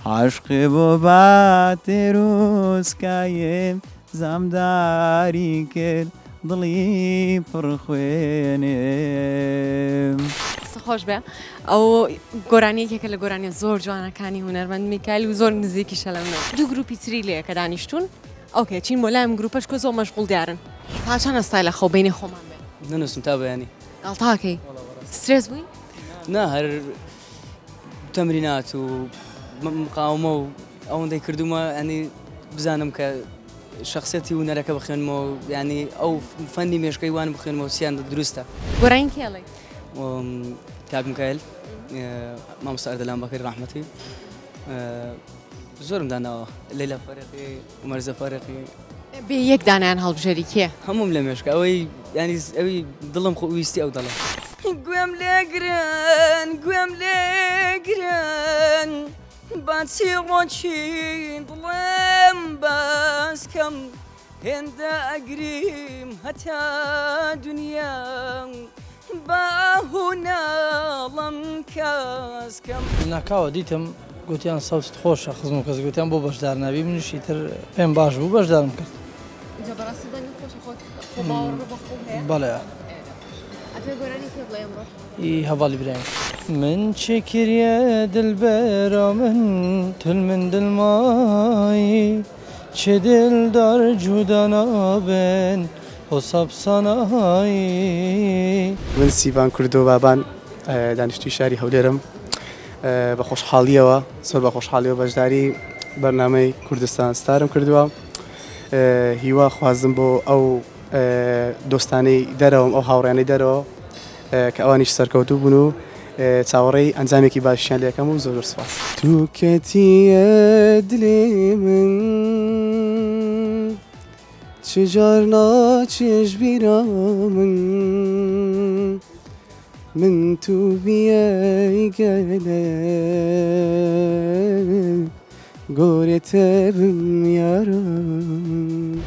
عاشقێ بۆ با تێروسکایێ زامداری کرد دڵی پڕ خوێنێم. دەست خۆش بێ ئەو گۆرانی یەکێکە لە گۆرانیە زۆر جوانەکانی هونەرمەند میکایل و زۆر نزیکیشە لە منەوە دوو گروپی تری لێیە کە دانیشتوون okay چین بۆ لای ئەم گروپەش کە زۆر مەشغوڵ دیارن تا چەند ئەستای لە خەو بینی خۆمان بێ نەنووسم تا بەیانی گاڵتاکەی سترێس بووی نا هەر تەمرینات و مقاومە و ئەوەندەی کردومە ئەنی بزانم کە شخصیەتی هونەرەکە بخوێنمەوە ینی ئەو فەنی مێشکەی وان بخوێنمەوە چیان دروستە. گۆرانی کێ ئەڵێی؟ کاک میکایل مامۆستا ئەردەلان بەکری ڕەحمەتی زۆرم داناوە لەیلا فەرقی مەرزە فەرقی بێ یەک دانیان هەڵبژێری کێ؟ هەموم لە مێشکە ئەوەی ینی ئەوی دڵم خۆ ویستی ئەو دەڵێ. گوێم لێگرن گوێم لێگرن با چیڕۆکی دڵم باس کەم هێندە ئەگریم هەتا دنیا با ئاه و ناڵەم کاس کەم. ناکاوە دیتم گوتیان سەوتت خۆشە خزم و کەس گوتیان بۆ بەشدار نابی منیش ئیتر پێم باش بوو بەشدارم کرد. ئینجا بەڕاستی دەنگت خۆشە خۆت خۆ باوەڕ بە خۆو هەیە؟ بەڵێ. ئەتەوێ گۆرانی کێ بڵێی ئەمڕۆ؟ ئی هەڤاڵی برایم. من چێ کریە دلبەرا من تل من دل مایی چێ دلدار جودا نابن حساب سانایی. من سیڤان کوردۆ بابان دانیشتووی شاری هەولێرم بە خۆشحاڵیەوە زۆر بە خۆشحاڵیەوە بەشداری بەرنامەی کوردستان ستارم کردووە هیوا خوازم بۆ ئەو دۆستانەی دەرەوەم ئەو هاوڕیانەی دەرەوە کە ئەوانیش سەرکەوتوو بوون و چاوەڕێی ئەنجامێکی باشیان لێکەم و زۆر زۆر سوپاس. تو کەتیە دلێ من چ جار ناچێژ بیرا من من تو بیای گەلێ گۆرێ تەبم یارم.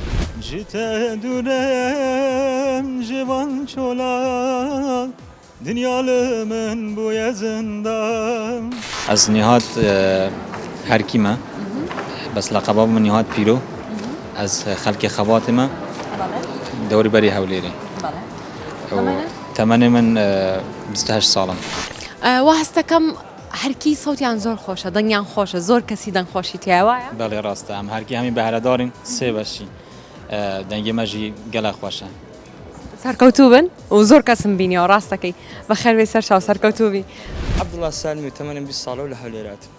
جتە دورم جوان چۆلا دنیا لە من بویە زندان. ئەز نیهاد هەرکیمە بەس لەقەبا من نیهاد پیرۆ ئەز خەلکی خەباتمە دەوری بەری هەولێرێ تەمەنێ من 28 ساڵم. وا هەستەکەم هەرکی سەوتیان زۆر خۆشە دەنگیان خۆشە زۆر کەسی دەنگ خۆشی تیایە وایە؟ بەڵێ ڕاستە ئەم هەرکی هەمی بەهرەدارین سێ بەشی دەنگی مەژی گەلە خۆشە. سەرکەوتوو بن و زۆر کەسم بینیەوە ڕاستەکەی بەخێربێی سەرچاو سەرکەوتوو بی. عەبدوڵا سالمی و تەمەنم 20 ساڵە و لە هەولێر هاتم.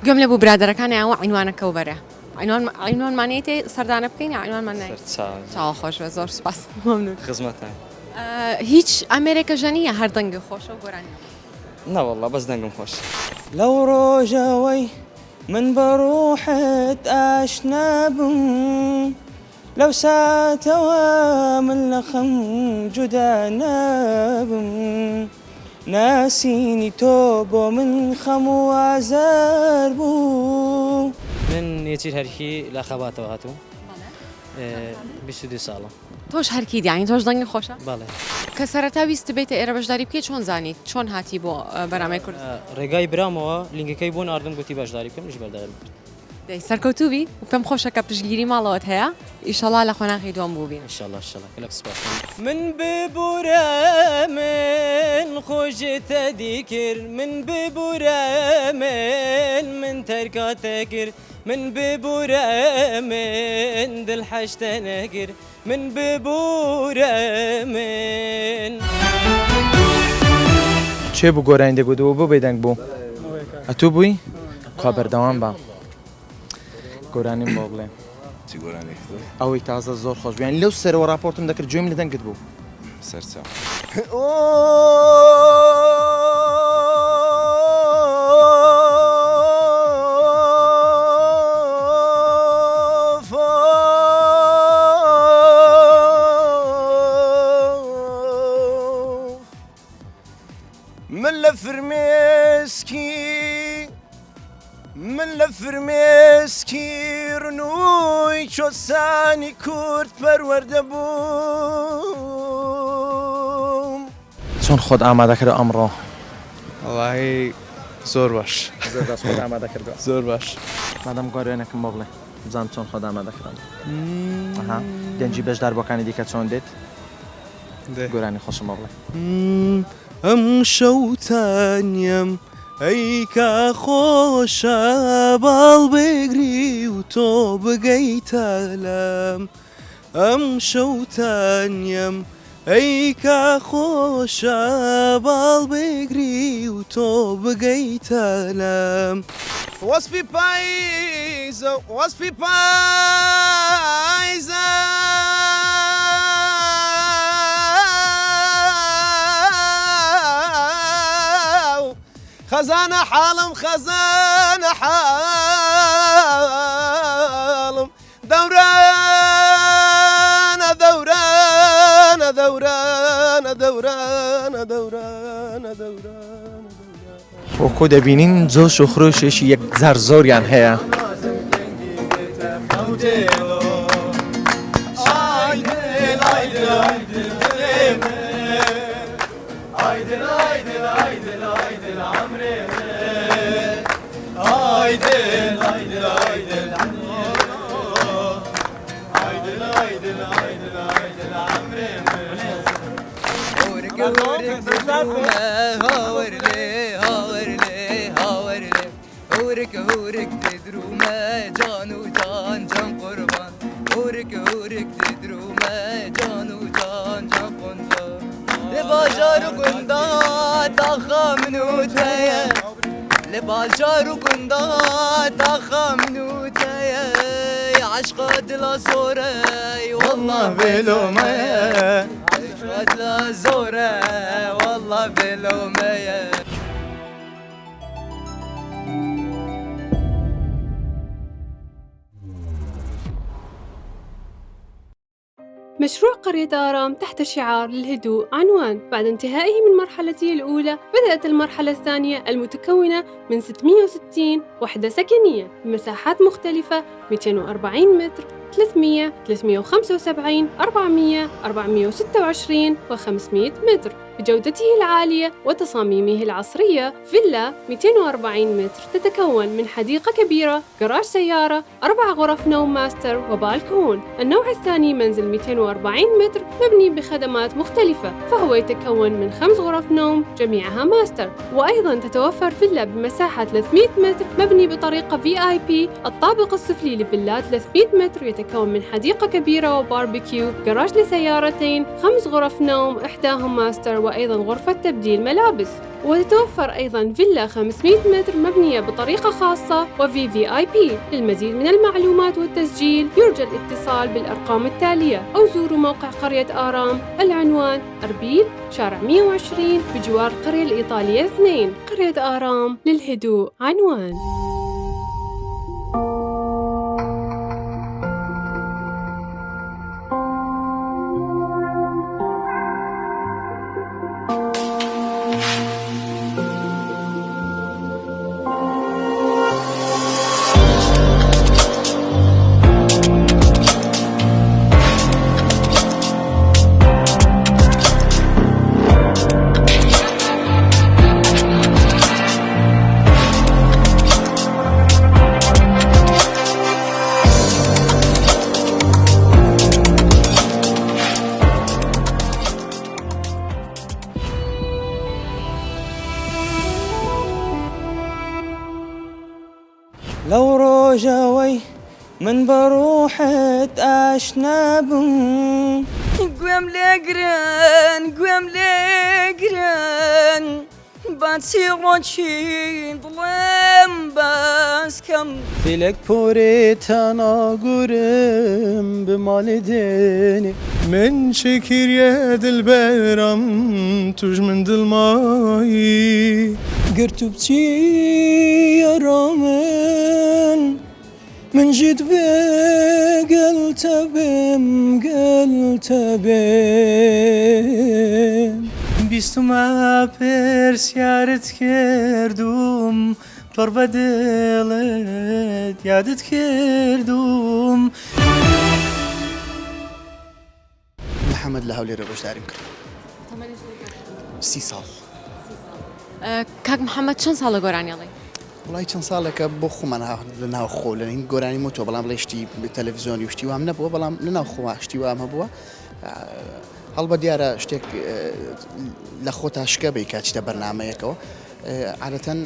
گوێم لێ بوو برادەرەکانیان وە عینوانەکە و بەرە عینوان عینوانمان یەتێ سەردانە بکەین یا عینوانمان نایە؟ سەرچاو. چاوە خۆش بێ زۆر سوپاس مەمنون. خزمەتان. هیچ ئامێرێکە ژەنی یا هەر دەنگی خۆشە و گۆرانی؟ نەوەڵا بەس دەنگم خۆشە. لەو ڕۆژەوەی من بە ڕوحت ئاشنا بووم لەو ساتەوە من لە خەم جودا نابم ناسینی تۆ بۆ من خەم و ئازار بوو. من نێچیر هەرکی لە خەباتەوە هاتووم 22 ساڵم. تۆش هەرکیت یانی تۆش دەنگت خۆشە؟ بەڵێ. کە سەرەتا ویستت بێیتە ئێرە بەشداری بکەیت چۆن زانیت؟ چۆن هاتی بۆ بەرنامەی کوردستان؟ ڕێگای برامەوە لینکەکەی بۆ ناردم گوتی بەشداری بکەم منیش بەرداریم کرد. دەی سەرکەوتوو بی و پێم خۆشە کە پشتگیری ماڵەوەت هەیە ئیشەڵا لە قۆناغی دووەم بووبین. ئیشەڵا ئیشەڵا گەلەک سوپاس. من ببورە من خۆشتە دیکر من ببورە من من تەرکاتە کرد. من ببورە من دڵ حەشتە نەگر من ببورە من. کێ بوو گۆرانی دەگوت و بۆ بێدەنگ بوو؟ ئەتوو بووی؟ کوا بەردەوام بە گۆرانیم بۆ بڵێ. چی گۆرانیەکت بڵێ؟ ئەوەی تازە زۆر خۆش بوو یانی لەو سەرەوە ڕاپۆرتم دەکرد گوێم لە دەنگت بوو. سەرچاو. من لە فرمێسکی من لە فرمێسکی ڕنووی چۆسانی کورد پەروەردە بووم. چۆن خۆت ئامادە کردوە ئەمڕۆ؟ وەڵاهی زۆر باش. زۆر باش خۆت ئامادە کردوە. زۆر باش. مادام گۆرێنەکم بۆ بڵێ بزانم چۆن خۆت ئامادە کردوە. ئەها دەنگی بەشداربووەکانی دیکە چۆن دێت؟ گۆرانی خۆشم بۆ بڵێ. ئەم شەو تانیم ئەی کا خۆشە باڵ بگری و تۆ بگەیتە لام ئەم شەو تانیم ئەی کا خۆشە باڵ بگری و تۆ بگەیتە لام. وەسفی پاییزە وەسفی پاییزە. خەزانە حاڵم خەزانە حاڵم دەورانە دەورانە دەورانە دەورانە دەورانە دەورانە. وەکو دەبینین جۆش و خرۆشێکی یەکجار زۆریان هەیە. مشروع قرية آرام تحت شعار للهدوء عنوان. بعد انتهائه من مرحلته الأولى بدأت المرحلة الثانية المتكونة من 660 وحدة سكنية بمساحات مختلفة 240 متر، 300، 375، 400، 426 و 500 متر. بجودته العالية وتصاميمه العصرية، فيلا 240 متر تتكون من حديقة كبيرة، جراج سيارة، 4 غرف نوم ماستر وبالكون. النوع الثاني منزل 240 متر مبني بخدمات مختلفة، فهو يتكون من 5 غرف نوم جميعها ماستر. وأيضا تتوفر فيلا بمساحة 300 متر مبني بطريقة VIP. الطابق السفلي لفيلا 300 متر يتكون من حديقة كبيرة وباربيكيو، جراج لسيارتين، 5 غرف نوم إحداهم ماستر، وأيضا غرفة تبديل ملابس. وتتوفر أيضا فيلا 500 متر مبنية بطريقة خاصة و VVIP. للمزيد من المعلومات والتسجيل يرجى الاتصال بالأرقام التالية أو زوروا موقع قرية آرام. العنوان أربيل، شارع 120 بجوار القرية الإيطالية 2. قرية آرام، للهدوء عنوان. لەو ڕۆژەوەی من بە ڕوحت ئاشنا بووم. گوێم لێگرن گوێم لێگرن با چیڕۆکی دڵم باس کەم. تێلەک پۆرێ تانا گورم بە مالێ دێنێ. من چ کریە دلبەرم توش من دڵمایی. گەر تو بچی یارا من من ژیت بێ گەل تە بێم گەل تە بێم. بیستمە پرسیارت کردووم پڕ بە دڵت یادت کردووم. محەمەد لە هەولێرەوە بەشداریم کرد. 30 ساڵ. کاک محەممەد چەند ساڵە گۆرانی ئەڵێی؟ وڵی چەند ساڵێکە بۆ خۆمان لە ناو خۆ لە هین گۆرانی مۆتۆ بەڵام بڵێ شتی تەلەڤزیۆنی و شتی وام نەبووە بەڵام لە ناو خۆما شتی وام هەبووە هەڵبە دیارە شتێک لە خۆتا شکە بی کاچیتە بەرنمەیەکەوە عادەتەن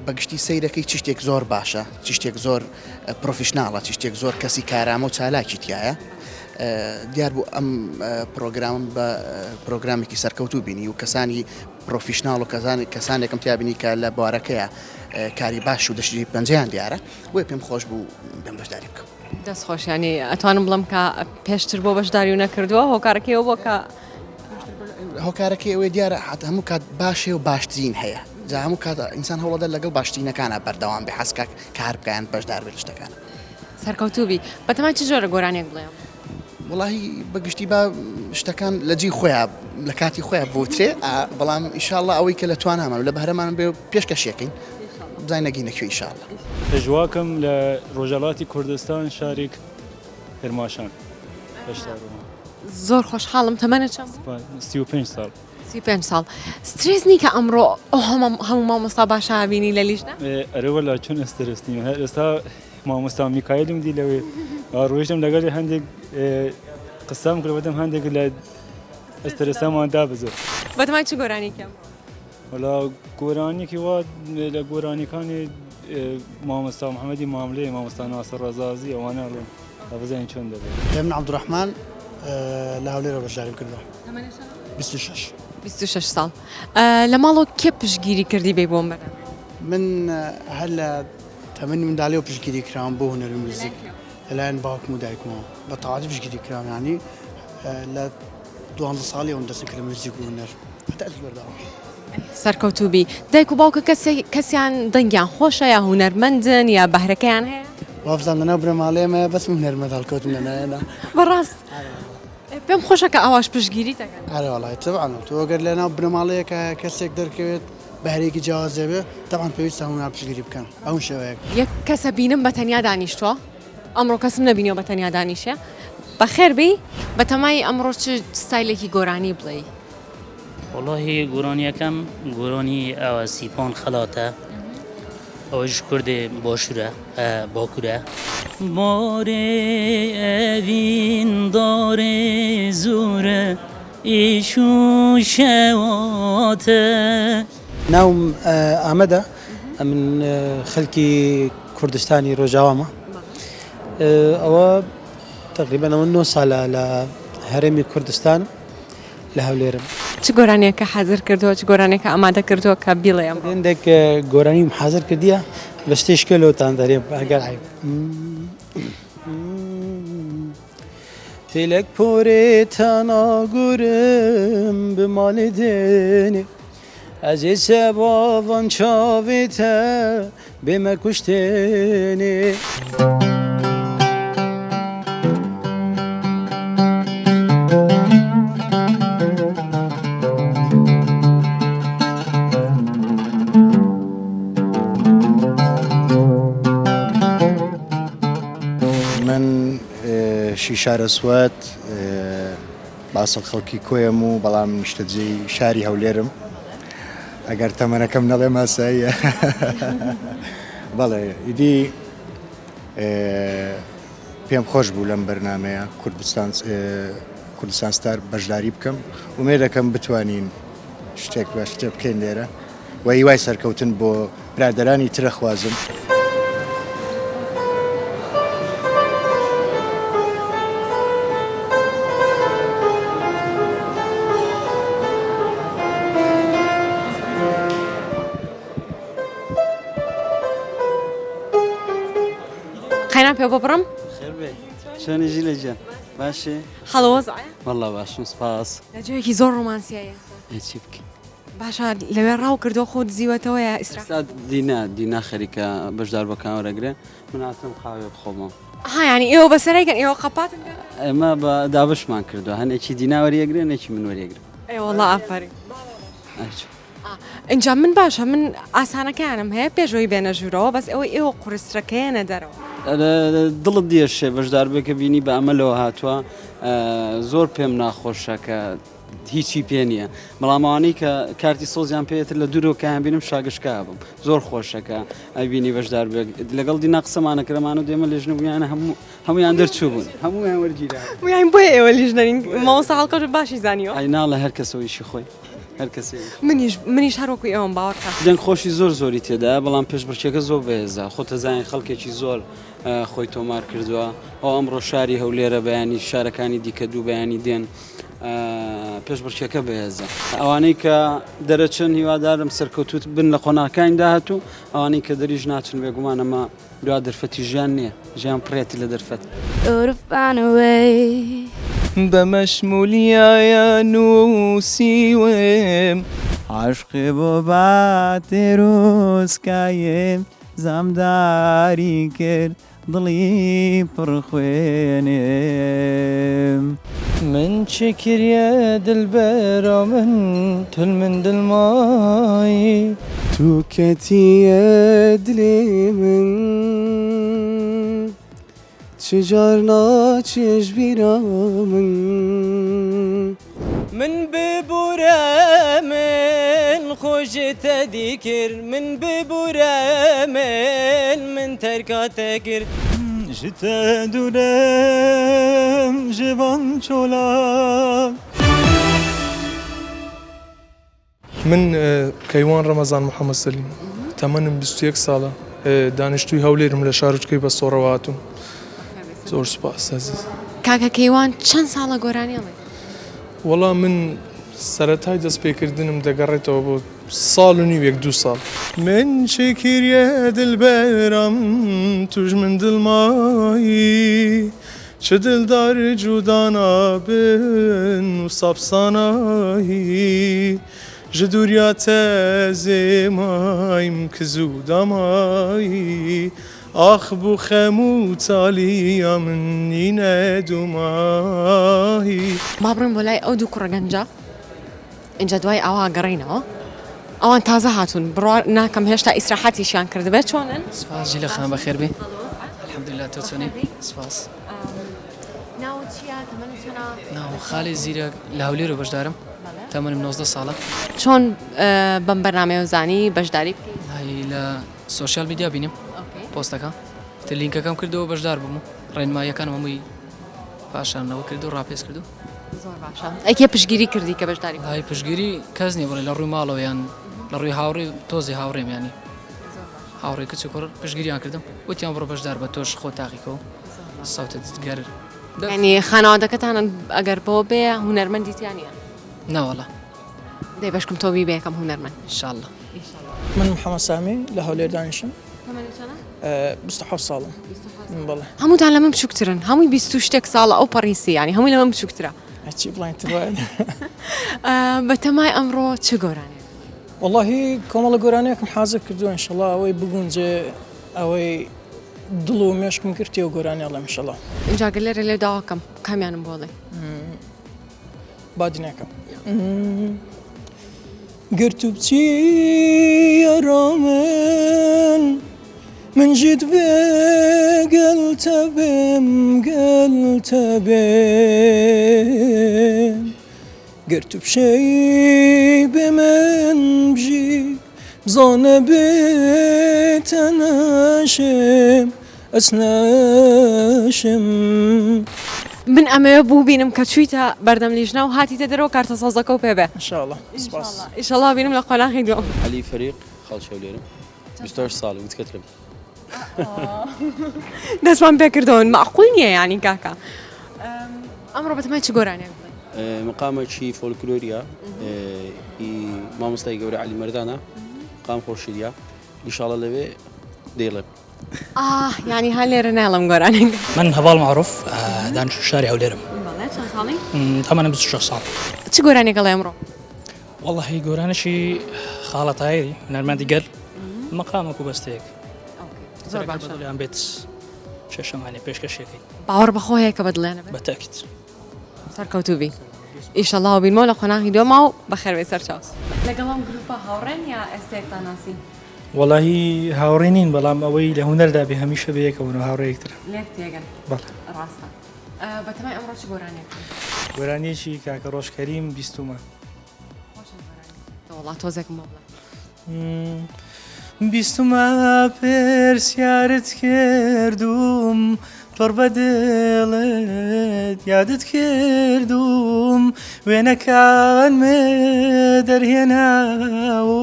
بەگشتی سەیرەکەی چ شتێک زۆر باشە چ شتێک زۆر پرۆفیشناڵە چ شتێک زۆر کەسی کارامە و چالاکی تایە دیار بوو ئەم پرۆگرامم بە پرۆگرامێکی سەرکەوتوو بینی و کەسانی پرۆفیشناڵ و کەسانی کەسانێکم تیا بینی کە لە بوارەکەیە کاری باش و دەشتی پەنجەیان دیارە بۆیە پێم خۆش بوو بێم بەشداری بکەم. دەست خۆش یانی ئەتوانم بڵێم کە پێشتر بۆ بەشداری و نەکردووە هۆکارەکەی ئەوە بووە کە هۆکارەکەی ئەوەیە دیارە حەت هەموو کات باش هەیە و باشترین هەیە جا هەموو کات ئینسان هەوڵەدە لەگەڵ باشترینەکانە بەردەوام بێ حەز کا کار بکا یان بەشدار بێ لە شتەکانە. سەرکەوتوو بی. بەتەمای چ جۆرە گۆرانیەک بڵێم؟ وەڵاهی بە گشتی با شتەکان لە جێی خۆیان لە کاتی خۆیان بوترێ بەڵام ئیشاڵڵا ئەوەی کە لە توانامان و لە بەهرەمان بێ پێشکەشیەکەین بزانین نەگەینە کوێ ئیشاڵڵا. پژواکم لە ڕۆژهەڵاتی کوردستان شاری کرماشان بەشدار بووم. زۆر خۆشحاڵم تەمەنت چەند بوو؟ 35 ساڵ. 35 ساڵ سترێس نی کە ئەمڕۆ ئەو هەموو مامۆستا باشە بینی لە لیژنە؟ ئەرێ وەلا چۆن ئسترس نیم هەر ئێستا مامۆستا میکایلم دی لەوێ ڕۆیشتم لەگەڵی هەندێک قسەم کرد وتم هەندێک لە ئسترسەمان دابزێ. بەتەمای چ گۆرانیەکی ئەمڕۆ؟ وەلا گۆرانیەکی وا لە گۆرانیەکانی مامۆستا محەممەدی ماملێ مامۆستا ناسر ڕەزازی ئەوانە ئەڵێن تا بزانین چۆن دەبێت. من عەبدولڕەحمان لە هەولێرەوە بەشداریم کردووە. 26. 26 ساڵ. لە ماڵەوە کێ پشتگیری کردی بێی بۆ ئەم بەرنامەیە؟ من هەر لە تەمەنی منداڵیەوە پشتگیری کراوم بۆ هونەر و میوزیک لەلایەن باوکم و دایکمەوە بە تەواوەتی پشتگیری کراوم یانی لە دوانزە ساڵیەوە دەستم کرد میوزیک و هونەر هەتا ئێستا بەردەوامم. سەرکەوتوو بی. دایک و باوکە کەسیان دەنگیان خۆشە یا هونەرمەندن یا بەهرەکەیان هەیە؟ وابزانم لەناو بنەماڵەی ئێمە بەس من هونەرمەند هەڵکەوتم لەناویاندا. بەڕاست؟ پێم خۆشە کە ئاواش پشتگیریت ئەکەن. ئەرێ وەڵای تەبعەن تۆ گەر لەناو بنەماڵەیەکا کەسێک دەرکەوێت بەهرەیەکی جیاواز هەبێ تەبعەن پێویستە هەموومان پشتگیری بکەن بەهەموو شێوەیەک. یەک کەسە بینم بە تەنیا دانیشتووە ئەمڕۆ کەسم نەبینیوە بە تەنیا دانیشێ بەخێر بێی. بەتەمای ئەمڕۆ چ ستایلێکی گۆرانی بڵێی؟ وەڵاهی گۆرانیەکەم گۆرانی ئەوە سیپان خەڵاتە ئەوەیش کوردێ باشوورە باکوورە. بارێ ئەڤین دارێ زۆرە ئیش و شەواتە. ناوم ئامەدە ئەمن خەلکی کوردستانی ڕۆژاوامە ئەوە تەقریبەن ئەوە نۆ سالە لە هەرێمی کوردستان لە هەولێرم. چ گۆرانیەکە حازر کردووە چ گۆرانیەکە ئامادە کردووە کە بیڵێ ئەمڕۆ؟ هێندێک گۆرانیم حازر کردیە بە شتێشکە لۆتان دەرێم ئەگەر عەیب. تێلەک پۆرێ تانا گورم bi malê dênê Ez ê seba van çavê te bême kuştênê. من شیشارەسوەت باسڵ خەڵکی کۆیەم و بەڵام نیشتەجێی شاری هەولێرم ئەگەر تەمەنەکەم نەڵێم ئاساییە بەڵێ ئیدی پێم خۆش بوو لەم بەرنمەیە کوردستان کوردستان ستار بەشداری بکەم ومێ دەکەم بتوانین شتێک بە شتێ بکەین لێرە و هیوای سەرکەوتن بۆ برادەرانی ترە خوازم. قەینا پێ ببڕم. خێر بێ چۆنی ژیلە گیان باشی؟ حاڵ و وەزع؟ وەڵا باشم سپاس. لە جۆیەکی زۆر ڕۆمانسیە ئێستا. ئێ چی بکەین. باشە لەوێ ڕاو کردووە خۆت دزیوەتەوە یا ئیسراحەت؟ ئێستا دینا دینا خەریکە بەشداربووەکان وەرەگرێ من هاتم قاوێ بخۆمەوە. ئەها یانی ئێوە بەسەرای کەن ئێوە قەپاتن پێ؟ ئێمە بە دابەشمان کردووە هەنێکی دینا وەریەگرێ هەنێکی من وەریەگرم. ئەی وەڵا ئافەرین. ئەی چۆن. ئینجا من باشە من ئاسانەکەیانم هەیە پێش ئەوەی بێنە ژوورەوە بەس ئەوەی ئێوە قورسترەکەیەنە دەرەوە. دڵت دیەشێ بەشداربێکە بینی بە ئەمەلەوە هاتووە زۆر پێم ناخۆشە کە هیچی پێ نییە بەڵام ئەوانەی کە کارتی سۆزیان پێتر لە دوورەوە کایان بینم شاگەشکا بم زۆر خۆشەکە ئەبینی بەشدار بێت لەگەڵ دینا قسەمانە کرەمانە دێمە لێژنە بوویانە هەموو هەمویان دەرچوو بوون هەموویان وەرگیرا هەموویان بۆیە ئێوە لیژنەرین مامۆستا هەڵکەوت باشی زانیوە ئەی ناڵێ هەر کەسەوە ئیشی خۆی هەر کەسێ منیش منیش هەر وەکو ئێوەم باوەڕکە. دەنگ خۆشی زۆر زۆری تێدایە بەڵام پێشبڕکێکە زۆر بەهێزە خۆتەزانی خەڵکێکی زۆر خۆی تۆمار کردووە ئەو ئەمڕۆ شاری هەولێرە بەیانی شارەکانی دیکە دوو بەیانی دێن پێشبڕکێکە بەهێزە ئەوانەی کە دەرەچن هیوادارم سەرکەوتوت بن لە قۆناغەکانی داهاتوو ئەوانەی کە دەریش ناچن بێگومان ئەمە دوا دەرفەتی ژیان نییە، ژیان پڕیەتی لە دەرفەت. بە مەشمولیایە نووسیوم. عەشقێ بۆ باتێروسکایێ زامداری کرد دڵی پڕ خوێنێم. من چ کریە دلبەرا من تل من دل مایی. تو کەتیە دلێ من چ جار ناچێ ژ بیرا من. من ببورە من خۆ ژ تە دیکر من ببورە من من تەرکا تە کر. ژ تە دورم ژ ڤان چۆلان. من کەیوان ڕەمەزان محەمەد سەلیم، تەمەنم 21 ساڵە، دانیشتووی هەولێرم لە شارۆچکەی بەستۆڕەوە هاتووم. زۆر سوپاس ئەزیز. کاکە کەیوان چەند ساڵە گۆرانی ئەڵێی؟ وەڵا من سەرەتای دەست پێکردنم دەگەڕێتەوە بۆ ساڵ و نیوێک دوو ساڵ. من چ کریە دلبەرم توش من دڵمایی چ دلدار جودا نابن و سابسانایی ژ دوریا تە زێمایم کز و دامایی ئاخ بو خەم و تالیا من نینە دوماهی. با بڕۆین بۆ لای ئەو دوو کوڕە گەنجە ئینجا دوای ئاوا گەڕێینەوە ئەوان تازە هاتوون بڕوا ناکەم هێشتا ئیسراحەتیشیان کردبێت چۆنن؟ سپاس جیلە خان بەخێر بێی الحمدللە تۆ چۆنی سپاس. ناوت چییە تەمەنت چەنە؟ ناوم خالید زیرەک لە هەولێرەوە بەشدارم تەمەنم 19 ساڵە. چۆن بەم بەرنامەیەوە زانی بەشداری بکەیت؟ وەڵاهی لە سۆشیال میدیا بینیم پۆستەکە تر لینکەکەم کردەوە بەشدار بووم و ڕێنماییەکانم هەمووی پاشان ئەوە کرد و ڕاپێچ کرد و زۆر باشە ئەی کێ پشتگیری کردی کە بەشداری بکەی؟ وەڵاهی پشتگیری کەس نییە بڵێ لە ڕووی ماڵەوە یان لە ڕووی هاوڕێ تۆزێ هاوڕێم یانی هاوڕێ کچ و کوڕ پشتگیریان کردم وتیان بڕۆ بەشدار بە تۆش خۆت تاقیکەوە سەوتت گەر یانی خانەوادەکەتان ئەگەر بەوە بێ هونەرمەندی تیا نییە؟ نەوەڵا. دەی بەشکم تۆ بی بە یەکەم هونەرمەند. ان شاء اللە. من محمد سامی لە هەولێر دانیشم. تەمەنت چەنە؟ 27 ساڵم. بەڵێ. هەمووتان لە من بچووکترن هەمووی 20 و شتێک ساڵە ئەو پەڕی سی یانی هەمووی لە من بچووکترە. ئەچی بڵێن تر وایە. بەتەمای ئەمڕۆ چ گۆرانیەک؟ وەڵاهی کۆمەڵە گۆرانیەکم حازر کردووە ئینشەڵا ئەوەی بگونجێ ئەوەی دڵ و مێشکم گرتی ئەو گۆرانی ئەڵێم ئینشەڵا. ئینجا گەر لێرە لێ داواکەم کامیانم بۆ ئەڵێی؟ با دنیاکەم گەر تو بچی یارا من من ژیت بێ گەل تەبێم گەل تەبێم گەر تو بشەی بێ من بژی بزانە بێ تەنەشێم ئەسنەشم. من ئەمەوێ بووبینم کە چوویتە بەردەم لیژنە و هاتیتە دەرەوە کارتە سەوزەکەو پێ بێ. ان شاء اللە سپاس. ئیشەڵا بینم لە قۆناغی دووەم. عەلی فەریق خەڵکی هەولێرم 28 ساڵم گچکەترم. دەستمان پێ کردەوە مەعقول نییە یانی کاکە ئەمڕۆ بەتەمای چ گۆرانیەک بڵێی؟ مقامێکی فۆلکلۆریە ئی مامۆستای گەورە عەلی مەردانە مقام خۆشیدیە ئیشاڵە لەوێ دەیڵێم. ئاه یانی ها لێرە نایڵم گۆرانێک. من هەڤاڵ مەعروف دانیشتوو شاری هەولێرم. بەڵێ چەند ساڵی؟ تەمەنم 26 ساڵ. چ گۆرانێک ئەڵێ ئەمڕۆ؟ وەڵاهی گۆرانێکی خاڵە تاهیری هونەرمەندی گەل مەقامەک و بەستەیەک. زۆر باشە. بەدڵیان بێت کێشەمانێ پێشکەشیەکەین. باوەڕ بەخۆ هەیە کە بەدڵیانە بێت؟ بە تەئکید. سەرکەوتوو بی ئیشەڵا و بینمەوە لە قۆناغی دووەما و بەخێربێی سەرچاو. لەگەڵ ئەم گروپە هاوڕێن یا ئێستا یەکتان ناسی؟ وەڵاهی هاوڕێ نین بەڵام ئەوەی لە هونەردا بێ هەمیشە بە یەکەوەن و هاوڕێ یەکترن. لێک تێگەن. بەڵێ. ڕاستە. بەتەمای ئەمڕۆ چ گۆرانیەک بن؟ گۆرانیەکی کاکە ڕۆژ کەریم بیستومە. خۆشە گۆرانی. وەڵا تۆزێکم بۆ بڵێ. بیستمە پرسیارت کردووم پڕ بە دڵت یادت کردووم وێنەکانم دەرهێنا و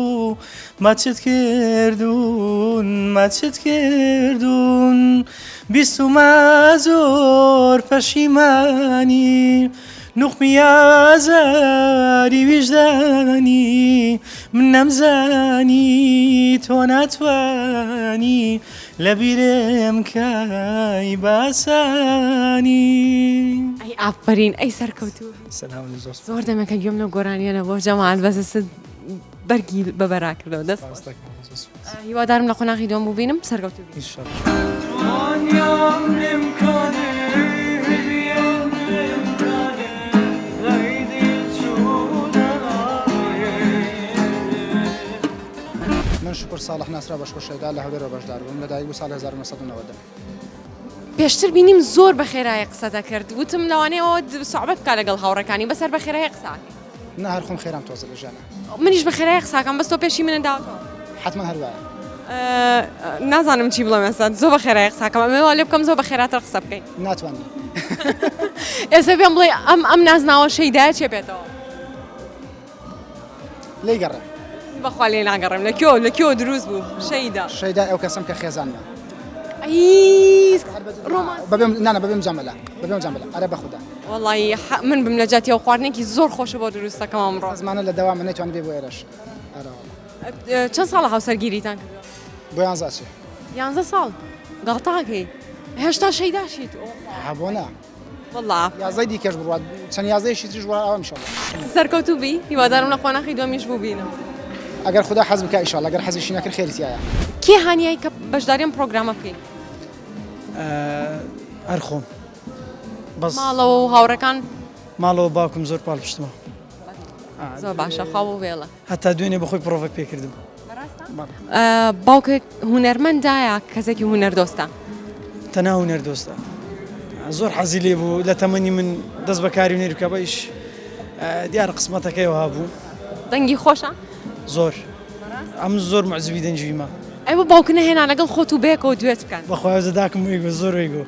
ماچت کردوون ماچت کردوون بیستمە زۆر پەشیمانی نوقمی ئازاری ویژدانی من نەمزانی تۆ ناتوانی لەبیرم کای باسانی. ئەی ئافەرین ئەی سەرکەوتوو سەلام زۆر زۆر دەمێکە گوێم لەو گۆرانیە نەبووە جەماعەت بەس ئێستا بەرگی بە بەرا کردەوە دەست خۆش. هیوادارم لە قۆناغی دووەم ببینم سەرکەوتوو بی. من شوکر ساڵح ناسراو بە شکۆ شەیدا لە هەولێرەوە بەشدار بووم، لەدایک بووی ساڵی 1990. پێشتر بینیم زۆر بە خێرایی قسە دەکرد وتم لەوانەیە ئەوە سوعبەت بکا لەگەڵ هاوڕێکانی بەس هەر بە خێرایی قسە ئەکەی. نا هەر خۆم خێرام تۆزە لە ژیانا. منیش بە خێرایی قساکەم بەس تۆ پێشی منت داوەتەوە. حەتمەن هەر وایە. نازانم چی بڵێم ئێستا زۆر بە خێرایی قساکەم ئەمەوێ وا لێ بکەم زۆر بە خێراتر قسە بکەی. ناتوانی. ئێستا پێم بڵێ ئەم ئەم نازناوە شەیدایە چێ پێتەوە؟ لێی گەڕێ. بەخوا لێ ناگەڕێم لە کوێ لە کوێ دروست بوو شەیدا. شەیدای ئەو کەسەم کە خێزانمە. ئەی ڕۆمانس. بەبێ نانا بەبێ مجامەلە بەبێ مجامەلە ئەرێ بەخودا. وەڵایی حە من بم لە جیاتی ئەو خواردنێکی زۆر خۆشە بۆ دروست دەکەم ئەمڕۆ. زمانە لە دەوامە نەیتوانی بێ بۆ ئێرەش ئەرە وەڵا. چەند ساڵە هاوسەرگیریتان کردووە؟ بۆ یانزە ئەچێ. یانزە ساڵ گاڵتەکەی هێشتا شەیداشیت ئۆ. ها بۆ نا. وەڵا. یازدەی دیکەش بڕوات چەند یازدەیەکی تریش بڕوات ئەوە ئینشەڵا. سەرکەوتوو بی هیوادارم لە قۆناخی دووەمیش ببینم. ئەگەر خودا حەز بکا ئیشەڵا گەر حەزیشی نەکرد خێری تیایە. کێ هانیای کە بەشداری ئەم پڕۆگرامە بکەی؟ هەر خۆم. بەس ماڵەوە و هاوڕێکان؟ ماڵەوە باوکم زۆر پاڵپشتمە. زۆر باشە خوا بۆ بێڵە. هەتا دوێنێ بەخۆی پڕۆڤەی پێکردم. باوکت هونەرمەندە یا کەسێکی هونەردۆستە؟ تەنها هونەردۆستە. زۆر حەزی لێ بوو لە تەمەنی من دەست بە کاری هونەری بکا بەیش دیارە قسمەتەکەی وەها بوو. دەنگی خۆشە؟ زۆر. ئەم زۆر معجبی دەنگی ویمە. ئەی بۆ باوکت نەهێنا لەگەڵ خۆت و بەیەکەوە دوێت بکەن؟ بەخوایە داکم وەی گۆ زۆر وەی گۆ.